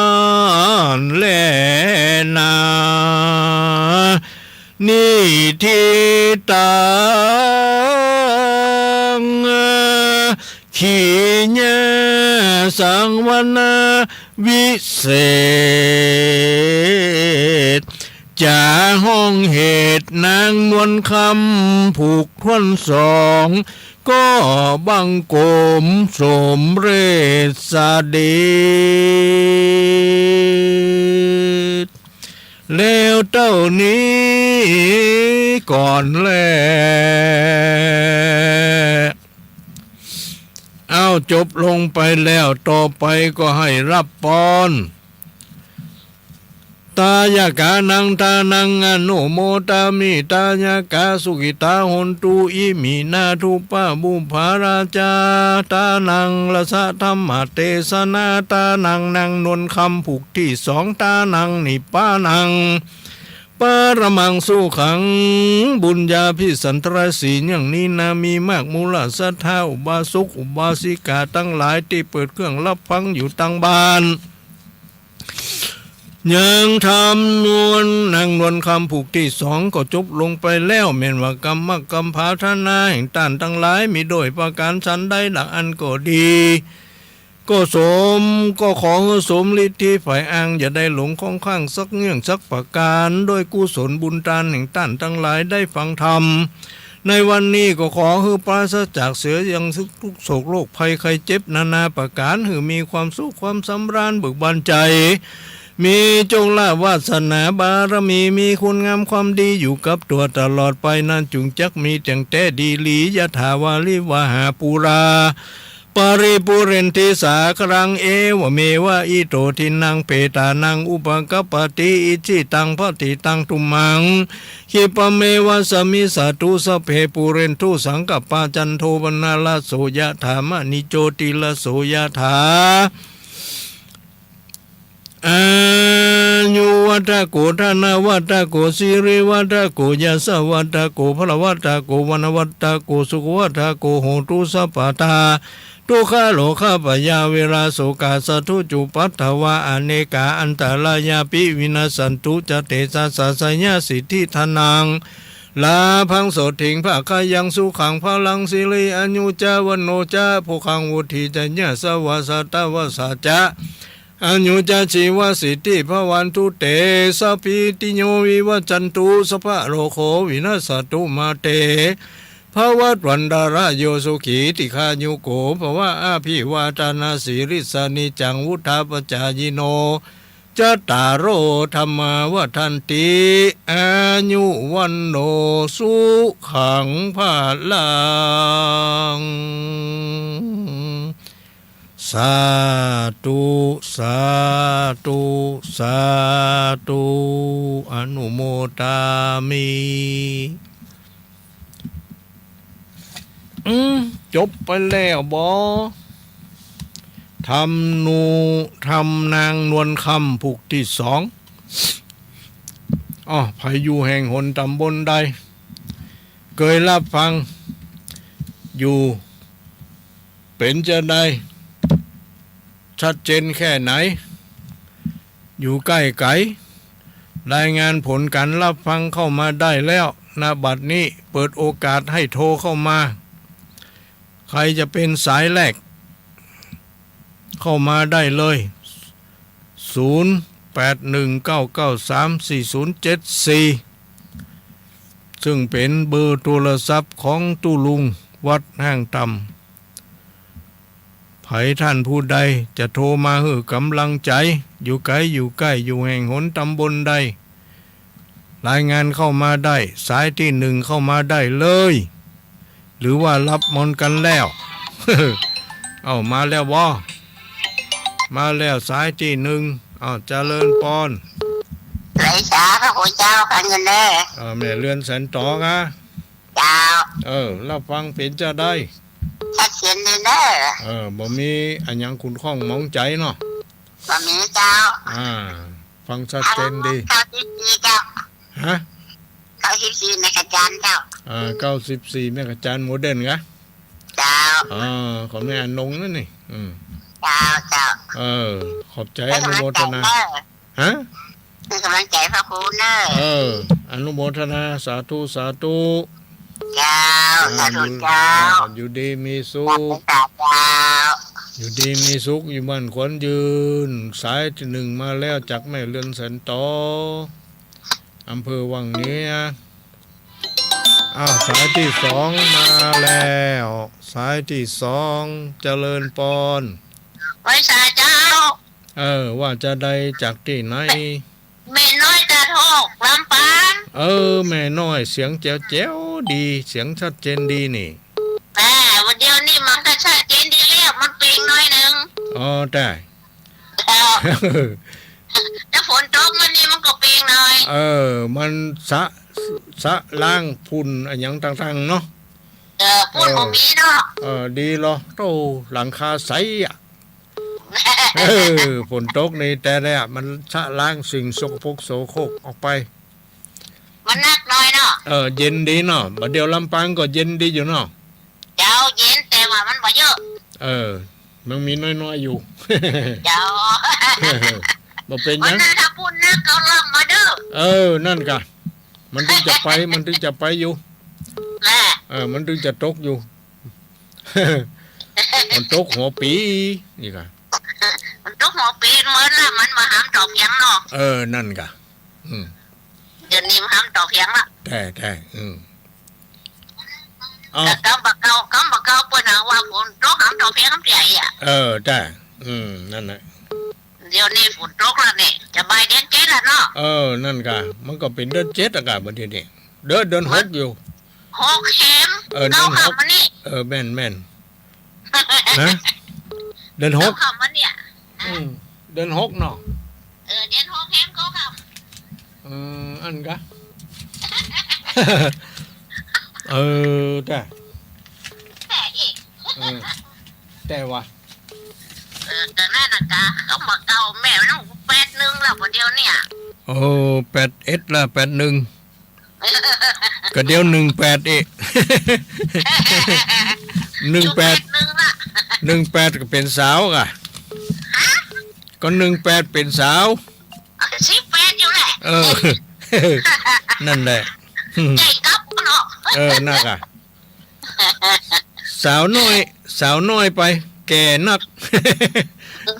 นแลนา นิทธิตัง ขีญาสังวนาวิเศษ จ๋าฮ้องเหตุนางนวลคำ ผูกถ้วนสอง ก็บังคมสมเร็จเสด็จ แล้วเต้านี้ก่อนแล อ้าว จบลงไปแล้ว ต่อไปก็ให้รับปอน ตายกานัง ทานัง อนุโมทามิ ตายกา สุขิตา โหนตุ อิมินา ทุปปะปุปปาราจา ทานัง รสะธัมมะเตสนา ทานัง นางนวลคำผูกตี้สอง ทานัง นิพพานัง ปะระมัง สุขัง บุญญาภิสันทรศีลอย่างนี้นา มีมากมูลศรัทธา อุบาสกอุบาสิกาตังหลายตี้เปิดเครื่องฮับฟังอยู่ตังบ้าน ยังธรรมนวล นางนวลคำผูกตี้สองก็จบลงไปแล้ว แม่นว่ากำมักกำผาทนาแห่งต้านตังหลายมีโดยประก๋านสันใดละอันก็ดี ก็สม ก็ขอหื้อสมฤทธิผายอ้าง อย่าได้หลงข้องข้างสักเงื่องสักประก๋าน โดยกุศลบุญตานแห่งต้านตังหลายได้ฟังธรรม ในวันนี้ก็ขอหื้อปราศจากเสียยังทุกข์โศกโรคภัยไข้เจ็บนานาประก๋าน หื้อมีความสุขความสำราญเบิกบานใจ๋ มีโจคลาภวาสนาบารมี มีคุณงามความดีอยู่กับตั๋วตลอดไป นั้นจุ่งจักมีเตี้ยงแต๊ดีหลี ยะถาวาริวหาปูรา ปะริปูเรนติสาคารัง เอวะเมวะอิโต ทินนัง เปตานัง อุปะกัปปะติ อิจฉิตัง ปะฏิตัง ตุมหัง คิปปะเมวะสะมิชฌาตุ สัพเพปูเรนตุสังกัปปา จันโทปะนะระโส ยะถา มะณิโชติระโส ยะถา อายุวัฑฒะโก ธนะวัฑฒะโก สิริวัฑฒะโก ยะสะวัฑฒะโก พะละวัฑฒะโก วะนะวัฑฒะโก สุขวัฑฒะโก โหตุ สัพพะตา ทุกขาโรคา พยา เวรา โสกา สัตตุ จุปปัททวา อเนกา อันตะรายาปิ วินัสสันตุ จะเตสะสะ ชยะสิทธิ ทานัง ลาภัง โสตถิง ภะคะยัง สุขัง พะลัง สิริ อายุ จะ วัณโณ จะ โภคัง วุฑฒี จะ ยะสะวา สะตะวัสสา จะ อายุ จะ ชีวะ สิทธิ ภะวันตุ เต สัพพีติโย วิวัจจันตุ สัพพะโรโค วินัสสะตุ มา เต ภะวัตวันตะราโย สุขี ทีฆายุโก ภะวะ อะภิวาทะนะสีลิสสะ นิจจัง วุฑฒาปะจายิโน จัตตาโร ธัมมา วัฑฒันติ อายุ วัณโณ สุขัง พะลัง สาธุ สาธุ สาธุ อนุโมทามิ อืม จบไปแล้วบ่ ธรรมนู ธรรมนางนวลคำผูกตี้สอง อ้อ ใผอยู่แห่งหนต๋ำบลใด เกยฮับฟังอยู่ เป๋นจาใด ชัดเจนแค่ไหน อยู่ใก้ไก๋ รายงานผลก๋านฮับฟังเข้ามาได้แล้ว ณ บัดนี้เปิดโอกาสหื้อโทรเข้ามา ใผจะเป๋นสายแรก เข้ามาได้เลย ศูนย์ แปด หนึ่ง เก้า เก้า สาม สี่ ศูนย์ เจ็ด สี่ ซึ่งเป๋นเบอร์โทรศัพท์ของตุ๊ลุงวัดห้างต่ำ ใผต้านผู้ใดจะโทรมาหื้อก๋ำลังใจ๋ อยู่ไก๋อยู่ใก้ อยู่แห่งหนต๋ำบลใด รายงานเข้ามาได้ สายตี้หนึ่งเข้ามาได้เลย หรือว่าฮับมนต์กั๋นแล้ว เอ้า มาแล้วบ่ มาแล้วสายตี้หนึ่ง เอ้า เจริญปอน ไหลสาพระคุณเจ้า กันเงินแน่ เอ้า แม่เรือนแสนต๋องอะ เจ้า เออ ฮับฟังเป๋นจาใด ชัดเจนดีเน่อ เออ บ่มีอะหยังขุ่นข้องหมองใจ๋เนาะ บ่มีเจ้า อ่า ฟังชัดเจนดี เก้าสิบสี่เจ้า ฮะ เก้าสิบสี่แม่กะจานเจ้า อ่า เก้าสิบสี่แม่กะจานโมเดิร์นกะ เจ้า อ่า ของแม่อนงนั่นนี่ อืม เจ้า เจ้า เออ ขอบใจ๋ อนุโมทนา เน่อ ฮะ หื้อกำลังใจ๋พระครูเน่อ เออ อนุโมทนา สาธุ สาธุ เจ้า อ่า สาธุ อยู่ เจ้า อ่า อยู่ดีมีสุข สาธุ เจ้า อยู่ดีมีสุข อยู่มั่นขวัญยืน สายตี้หนึ่งมาแล้วจากแม่เรือนแสนต๋อง อำเภอวังเหนือ อ้าว สายตี้สองมาแล้ว สายตี้สอง เจริญปอน ไหว้สาเจ้า เออ ว่าจาใดจากตี้ไหน แม่น้อยตาทอง ลำปาง เออ แม่น้อย เสียงแจ๋วๆ ดี เสียงชัดเจนดีนี่ แต่วันเดียวนี่มันก็ชัดเจนดีแล้ว มันเปล่งหน่อยหนึ่ง อ๋อ ได้ เจ้า แต่ฝนตกมานี่มันก็ เออ มันสะ สะล้างฝุ่นอะหยังต่างๆ เนาะ เออ ฝุ่นบ่มีเนาะ เออ ดีลอ โธ่ หลังคาใสอะ เออ ฝนตกนี่แต่ละ มันสะล้างสิ่งสกปรกโสโครกออกไป มันนักหน่อยเนาะ เออ เย็นดีเนาะ บ่าเดี่ยวลำปางก็เย็นดีอยู่เนาะ เจ้า เย็นแต่ว่ามันบ่เยอะ เออ มันมีน้อยๆ อยู่ เจ้า บ่เป๋นหยัง ถ้าฝุ่นนักก็ลองมาเด้อ เออ นั่นกะ มันตึงจะไป มันตึงจะไปอยู่ แหละ เออ มันตึงจะตกอยู่ มันตกหัวปี๋ นี่กะ มันตกหัวปี๋ เหมือนละ มันบ่หามตอกหยังเนาะ เออ นั่นกะ อืม เดี๋ยวนี้มันหามตอกหยังละ แต่ แต่ อืม อ้าว แต่กำบ่าเก่า กำบ่าเก่าเปิ้นหาว่าฝนตกหามตอกหยังเสียอีกอะ เออ แต่ อืม นั่นแหละ เดี๋ยวนี้ฝนตกแล้วนี่ จะบ่ายเดือนเจ็ดแล้วเนาะ เออ นั่นกะ มันก็เป๋นเดือนเจ็ดอะกะ บัดนี้นี่ เดือน เดือนหกอยู่ หกแหม เออ เก้า เดือนหก ค่ำมานี่ เออ แม่น แม่น ฮะ เดือนหก เก้า ค่ำมาเนี่ย อืม เดือนหกเนาะ เออ เดือนหกแหมเก้า ค่ำ เออ อันกะ เออ แต่ แต่อีก เออ แต่ว่า เออ แต่นั่นน่ะกะ กำบ่าเก่า แม่มันต้องแปดหนึ่งแล้ว บัดเดี๋ยวเนี่ย โอ้ แปดเอ็ดละ แปดหนึ่ง ก็เดี๋ยวหนึ่งแปดอีก หนึ่งแปด หนึ่งแปด หนึ่งแปดก็เป๋นสาวกะ ฮะ ก็หนึ่งแปดเป๋นสาว สิบแปดอยู่แหละ เออ นั่นแหละ ใหญ่กับเนาะ เออ นั่นกะ สาวน้อย สาวน้อยไป แก่นัก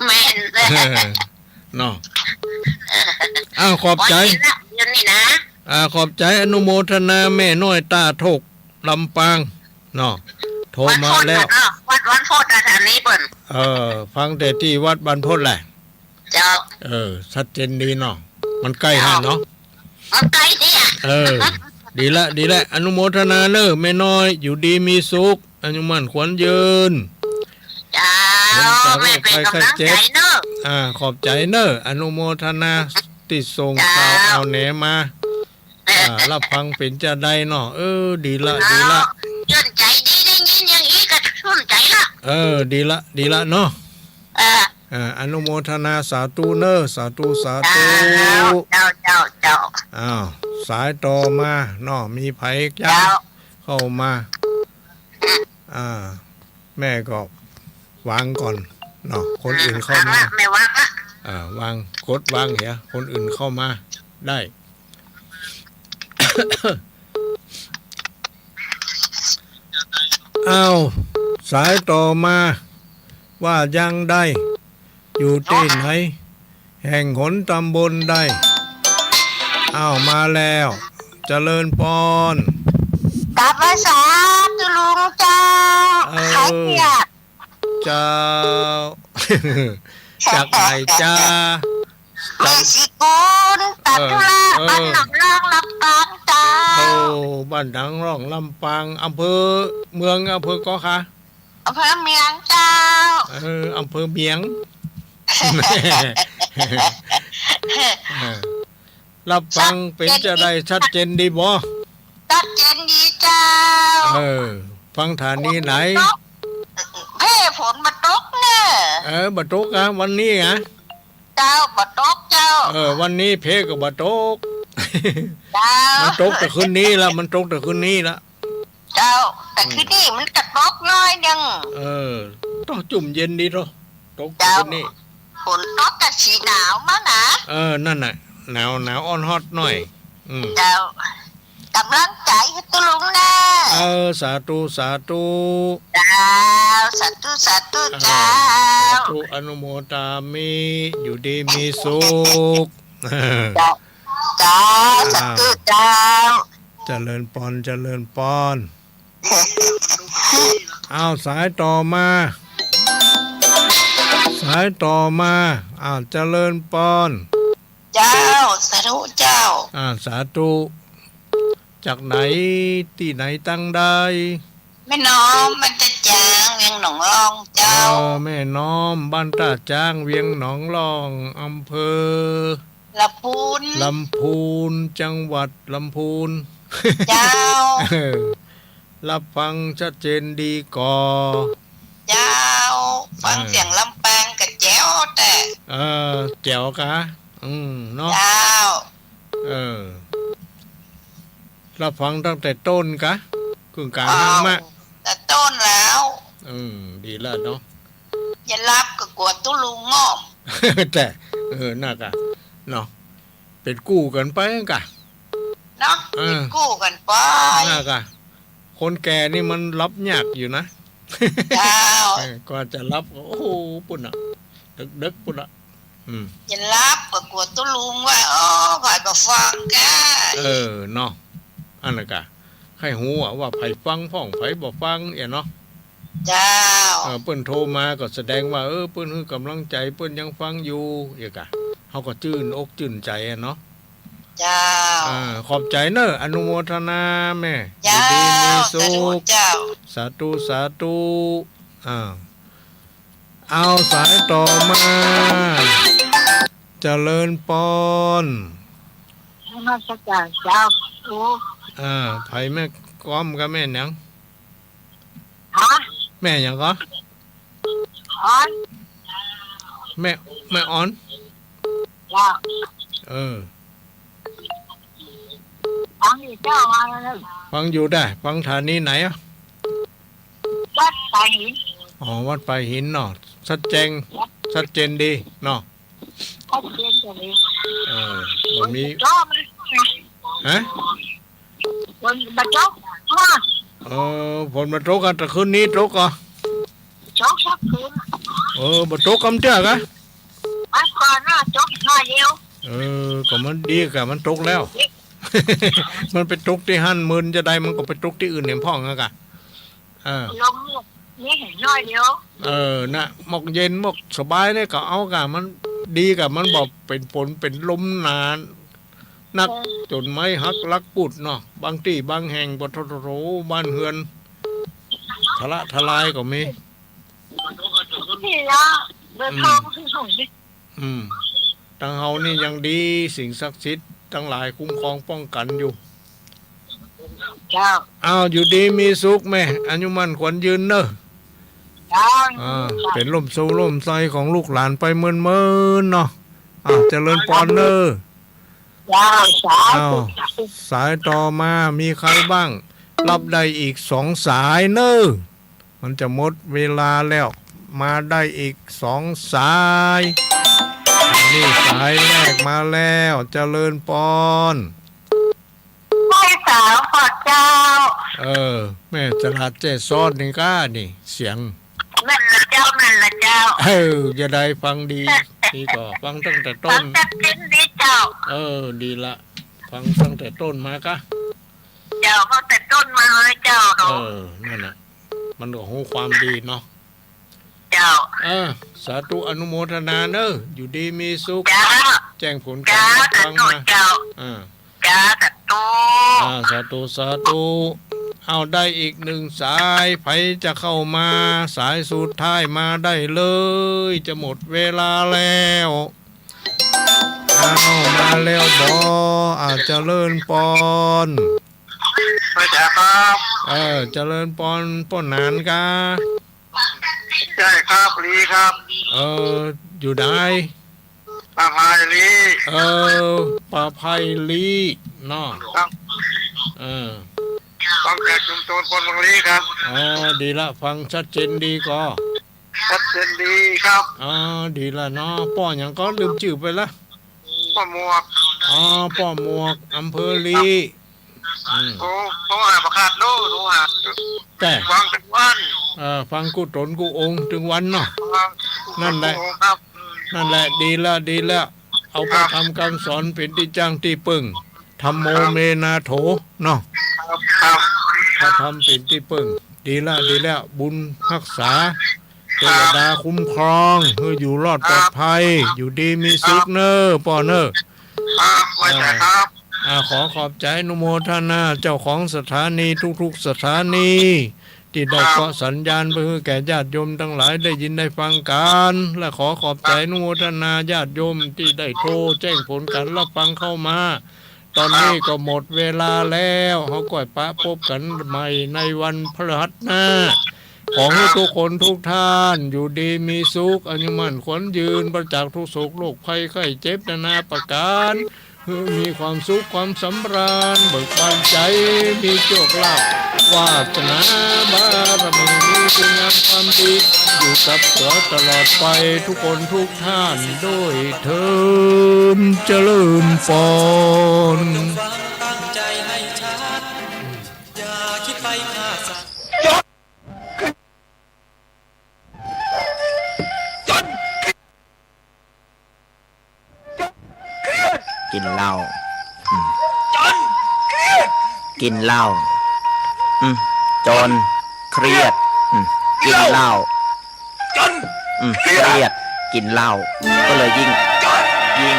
แม่น เออ เนาะ อ้าว ขอบใจ๋ บ่กิ๋นละ เดี๋ยวนี้นะ อ่า ขอบใจ๋ อนุโมทนาแม่น้อยต้าโทก ลำปาง เนาะ โทรมาแล้ว วันพุธเนาะ วัน วันพุธนะ แถวนี้เปิ้น เออ ฟังแต่ตี้วัดบรรพตแหละ เจ้า เออ ชัดเจนดีเนาะ มันใก้หั้นเนาะ มันใก้เนี่ย เออ ดีละ ดีละ อนุโมทนาเน่อ แม่น้อย อยู่ดีมีสุข อายุมั่นขวัญยืน เจ้า พ้นจากโรคภัยไข้เจ็บ แม่เป๋นกำลังใจ๋เน่อ อ่า ขอบใจ๋เน่อ อนุโมทนาตี้ส่งข่าว เจ้า เอาแหนมา เออ อ่า รับฟังเป๋นจาใดเนาะ เออ ดีละ เจ้า ดีละ เจื้อนใจ๋ดี ได้ยินอย่างอี้ก็ชื่นใจ๋ละ เออ ดีละ ดีละเนาะ เออ อ่า อนุโมทนาสาธุเน่อ สาธุ สาธุ เจ้า เจ้า เจ้า เจ้า อ้าว สายต่อมาเนาะ มีใผจ๊ะ เจ้า เข้ามา อ่า แม่ก็วางก่อนเนาะ คนอื่นเข้ามา อ่ะ แม่วางละ อ่า วาง กดวางเหีย คนอื่นเข้ามาได้ อ้าว สายต่อมา ว่าจังใด อยู่ตี้ไหน แห่งหนตำบลใด อ้าว มาแล้ว เจริญปอน กราบไหว้สาธุลุงเจ้า เออ ใผเยียะ เจ้า จากไหนจ๊ะ แม่ศรีกุล ตัดธุระ เออ เออ บ้านหนองล่อง ลำปางเจ้า โอ้ บ้านหนองล่อง ลำปาง อำเภอเมือง อำเภอก็คะ อำเภอเมียงเจ้า เออ อำเภอเมียง เออ รับฟังเป๋นจาใด ชัดเจนดีบ่ ชัดเจนดีเจ้า เออ ฟังสถานีไหน เพฝนบ่ตกเน่อ เออ บ่ตกอะ วันนี้อะ เจ้า บ่ตกเจ้า เออ วันนี้เพก็บ่ตก เจ้า มันตกแต่คืนนี้ละ มันตกแต่คืนนี้ละ เจ้า แต่ อืม คืนนี้มันก็ตกหน้อยนึ่ง เออ ต้องจุ่มเย็นดีเนาะ ตก เจ้า คืนนี้ ฝนตกก็สิหนาวมั้งนะ เออ นั่นน่ะ หนาว หนาวอ้อนฮอดหน่อย อืม เจ้า กำลังใจ๋หื้อตุ๊ลุงนะ เออ สาธุ สาธุ เจ้า สาธุ สาธุ เออ เจ้า สาธุ อนุโมทามิ อยู่ดีมีสุข เจ้า เจ้า อ่า สาธุ เจ้า เจริญปอน เจริญปอน อ้าว สายต่อมา สายต่อมา อ้าว เจริญปอน เจ้า สาธุเจ้า อ่า สาธุ จากไหน ตี้ไหนตังใด แม่น้อม บ้านต้าจ๊าง เวียงหนองล่องเจ้า อ๋อ แม่น้อม บ้านต้าจ๊าง เวียงหนองล่อง อำเภอ ลำพูน ลำพูน จังหวัดลำพูน เจ้า เออ รับฟังชัดเจนดีก่อ เจ้า ฟัง เออ เสียงลำปางก็แจ๋วแต๊ เออ แจ๋วกา อืม เนาะ เจ้า เออ รับฟังตั้งแต่ต้นกา กึ่งกลาง อ้าว ห้างมะ แต่ต้นแล้ว อืม ดีแล้วเนาะ จะหลับก็กั๋วตุ๊ลุงง่อม แต๊ เออ นั่นกา เนาะ เป๋นกู้กั๋นไปกา เนาะ เออ เป๋นกู้กั๋นไป นั่นกา คนแก่นี่มันหลับยากอยู่นะ เจ้า เออ กว่าจะหลับก็ โอ้โห ปู๊นน่ะ ดึกๆ ปู๊นน่ะ อืม จะหลับก็กั๋วตุ๊ลุงว่า โอ้ ใผบ่ฟังกา เออ เนาะ อันนั้นกา ใค่ฮู้อะว่าใผฟังพ่อง ใผบ่ฟัง เอี้ยเนาะ เจ้า เออ เปิ้นโทรมาก็แสดงว่า เออ เปิ้นหื้อกำลังใจ๋ เปิ้นยังฟังอยู่ เอี้ยกา เฮาก็จื้นอกจื้นใจ๋อะเนาะ เจ้า อ่า ขอบใจ๋เน่อ อนุโมทนาแม่ เจ้า อยู่ดีมีสุข สาธุเจ้า สาธุ สาธุ อ่า เอาสายต่อมา เจริญปอน นมัสก๋านเจ้า โอ้ อ่า ใผแม่ก้อมกับแม่หยัง ฮะ แม่หยังก่อ ออน แม่ แม่ออน เจ้า เออ ฟังอยู่เจ้า ว่ามาเลย ฟังอยู่ได้ ฟังสถานีไหนอะ วัดปายหิน อ๋อ วัดปายหินเนาะ ชัดแจ้ง ชัดเจนดีเนาะ ชัดเจนกว่านี้ เออ บ่มี รอบมัน ฮะ ฝนบ่ตก ฮะ เออ ฝนบ่ตกอะ แต่คืนนี้ตกก่อ ตกสักคืน เออ บ่ตกกำเตื้อกะ วันก่อนน่ะตกหน้อยเดียว เออ ก็มันดีกะ มันตกแล้ว มันไปตกตี้หั้น มื้อจะใดมันก็ไปตกตี้อื่นแหมพ่องอะกะ เออ ลมนี่เห็นหน้อยเดียว เออ น่ะ หมอกเย็นหมอกสบายเนี่ยก็เอากะ มันดีกะ มันบ่เป๋นฝนเป๋นลมหนานัก เออ จ๋นไม้หักลักปุดเนาะ บางตี้บางแห่งบ่โถ โถ บ้านเฮือนทะละทะลายก็มี นี่ละ เบอร์โทร อืม คือของนี่ อืม ตังเฮานี่ยังดี สิ่งศักดิ์สิทธิ์ตังหลายคุ้มครองป้องกั๋นอยู่ เจ้า อ้าว อยู่ดีมีสุขแม่ อายุมั่นขวัญยืนเน่อ เจ้า อ่า เป๋นล่มโซ่ล่มไทรของลูกหลานไปเมินๆ เนาะ อ่า เจริญปอนเน่อ เจ้า สาธุ อ้าว สาธุ สายต่อมามีใครบ้าง รับได้อีกสองสายเน่อ มันจะหมดเวลาแล้ว มาได้อีกสองสาย นี่สายแรกมาแล้ว เจริญปอน ไหว้สาวก่อนเจ้า เออ แม่จลาดแจ้ซ้อนนี่ก้านี่ เสียง แม่นละเจ้า แม่นละเจ้า เออ จะได้ฟังดี ดีก่อ ฟังตั้งแต่ต้น ฟังชัดเจนดีเจ้า เออ ดีละ ฟังตั้งแต่ต้นมากะ เจ้า ฟังแต่ต้นมาเลยเจ้า เออ นั่นน่ะ มันก็ฮู้ความดีเนาะ เจ้า เออ สาธุอนุโมทนาเนอะ อยู่ดีมีสุข เจ้า แจ้งผลการ เจ้า รับฟังมา สาธุเจ้า อ่า เจ้า สาธุ อ่า สาธุ สาธุ เอาได้อีกหนึ่งสาย ใผจะเข้ามา สายสุดท้ายมาได้เลย จะหมดเวลาแล้ว อ้าว มาแล้วบ่ อ่า เจริญปอน พระเจ้าครับ เออ เจริญปอน ป้อหนานกา ใจ้ครับ ลีครับ เออ อยู่ไหน ป่าไผ่ลี เออ ป่าไผ่ลีเนาะ ครับ เออ ฟังจากชุมชนคนเมืองลีครับ อ๋อ ดีละ ฟังชัดเจนดีก่อ ชัดเจนดีครับ อ๋อ ดีละเนาะ ป้อหยังก่อ ลืมจื้อไปละ ป้อหมวก อ๋อ ป้อหมวก อำเภอลี อืม โทร โทรหาประกาศโลด โทรหา แต่ ฟังตึงวัน เออ ฟังกู้ต๋นกู้องค์ตึงวันเนาะ ครับ นั่นแหละ ครับ นั่นแหละ ดีละ ดีละ เอาพระธรรมคำสอนเป๋นตี้จ้างตี้เปิ้ง ธัมโม ครับ เม นา โถ เนาะ ครับ ครับ พระธรรมเป๋นตี้เปิ้ง ดีละ ดีละ บุญฮักษา เทวดาคุ้มครอง หื้ออยู่รอดปลอดภัย ครับ อยู่ดีมีสุขเน่อ ป้อเน่อ ครับ ไหว้สาครับ อ่า ขอขอบใจ๋อนุโมทนาเจ้าของสถานีทุกๆ สถานี ตี้ได้เคาะสัญญาณเปื้อหื้อแก่ญาติโยมตังหลายได้ยินได้ฟังกั๋น และขอขอบใจ๋อนุโมทนาญาติโยมตี้ได้โทรแจ้งผลก๋านฮับฟังเข้ามา ต๋อนนี้ก็หมดเวลาแล้ว เฮาก้อยปะปบกั๋นใหม่ในวันพฤหัสหน้า ขอหื้อทุกคนทุกท่านอยู่ดีมีสุข อายุมั่นขวัญยืน ปราศจากทุกข์โศกโรคภัยไข้เจ็บนานาประก๋าน หื้อมีความสุขความสำราญ เบิกบานใจ๋ มีโชคลาภ วาสนาบารมี มีคุณงามความดี อยู่กับผัวตลอดไป ทุกคนทุกท่านด้วยเทอญ เจริญพร กิ๋นเหล้า อืม กิ๋นเหล้า อืม จนเครียด อืม กิ๋นเหล้า อืม เครียด กิ๋นเหล้า ก็เลยยิ่ง ยิ่ง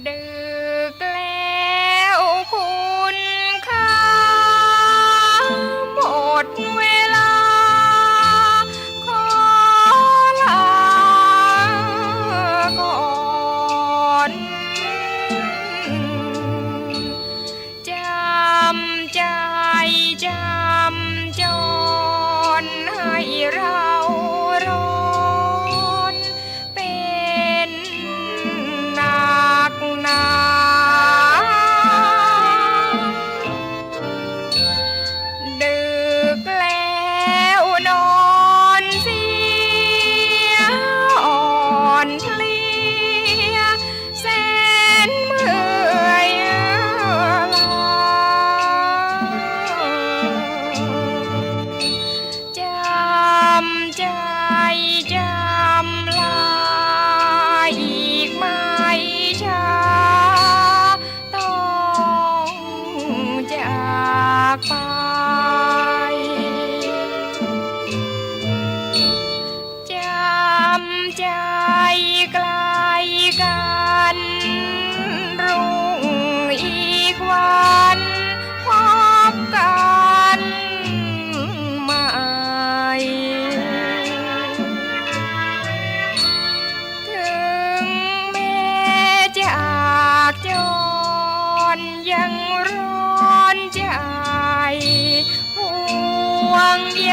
ดึกแล้วคุณข้า หมดเวลา ขอลาก่อน จำใจจำจนให้เราร้อน เป็นหนักหนา ดึกแล้วนอนเสีย อ่อนเพลีย แสนเมื่อยล้า จำใจจำลา อีกไม่ช้า ต้องจากไป จำใจไกลกัน รุ่งอีกวันพบกันใหม่ ถึงแม้จากจนยังร้อนใจ ห่วงใย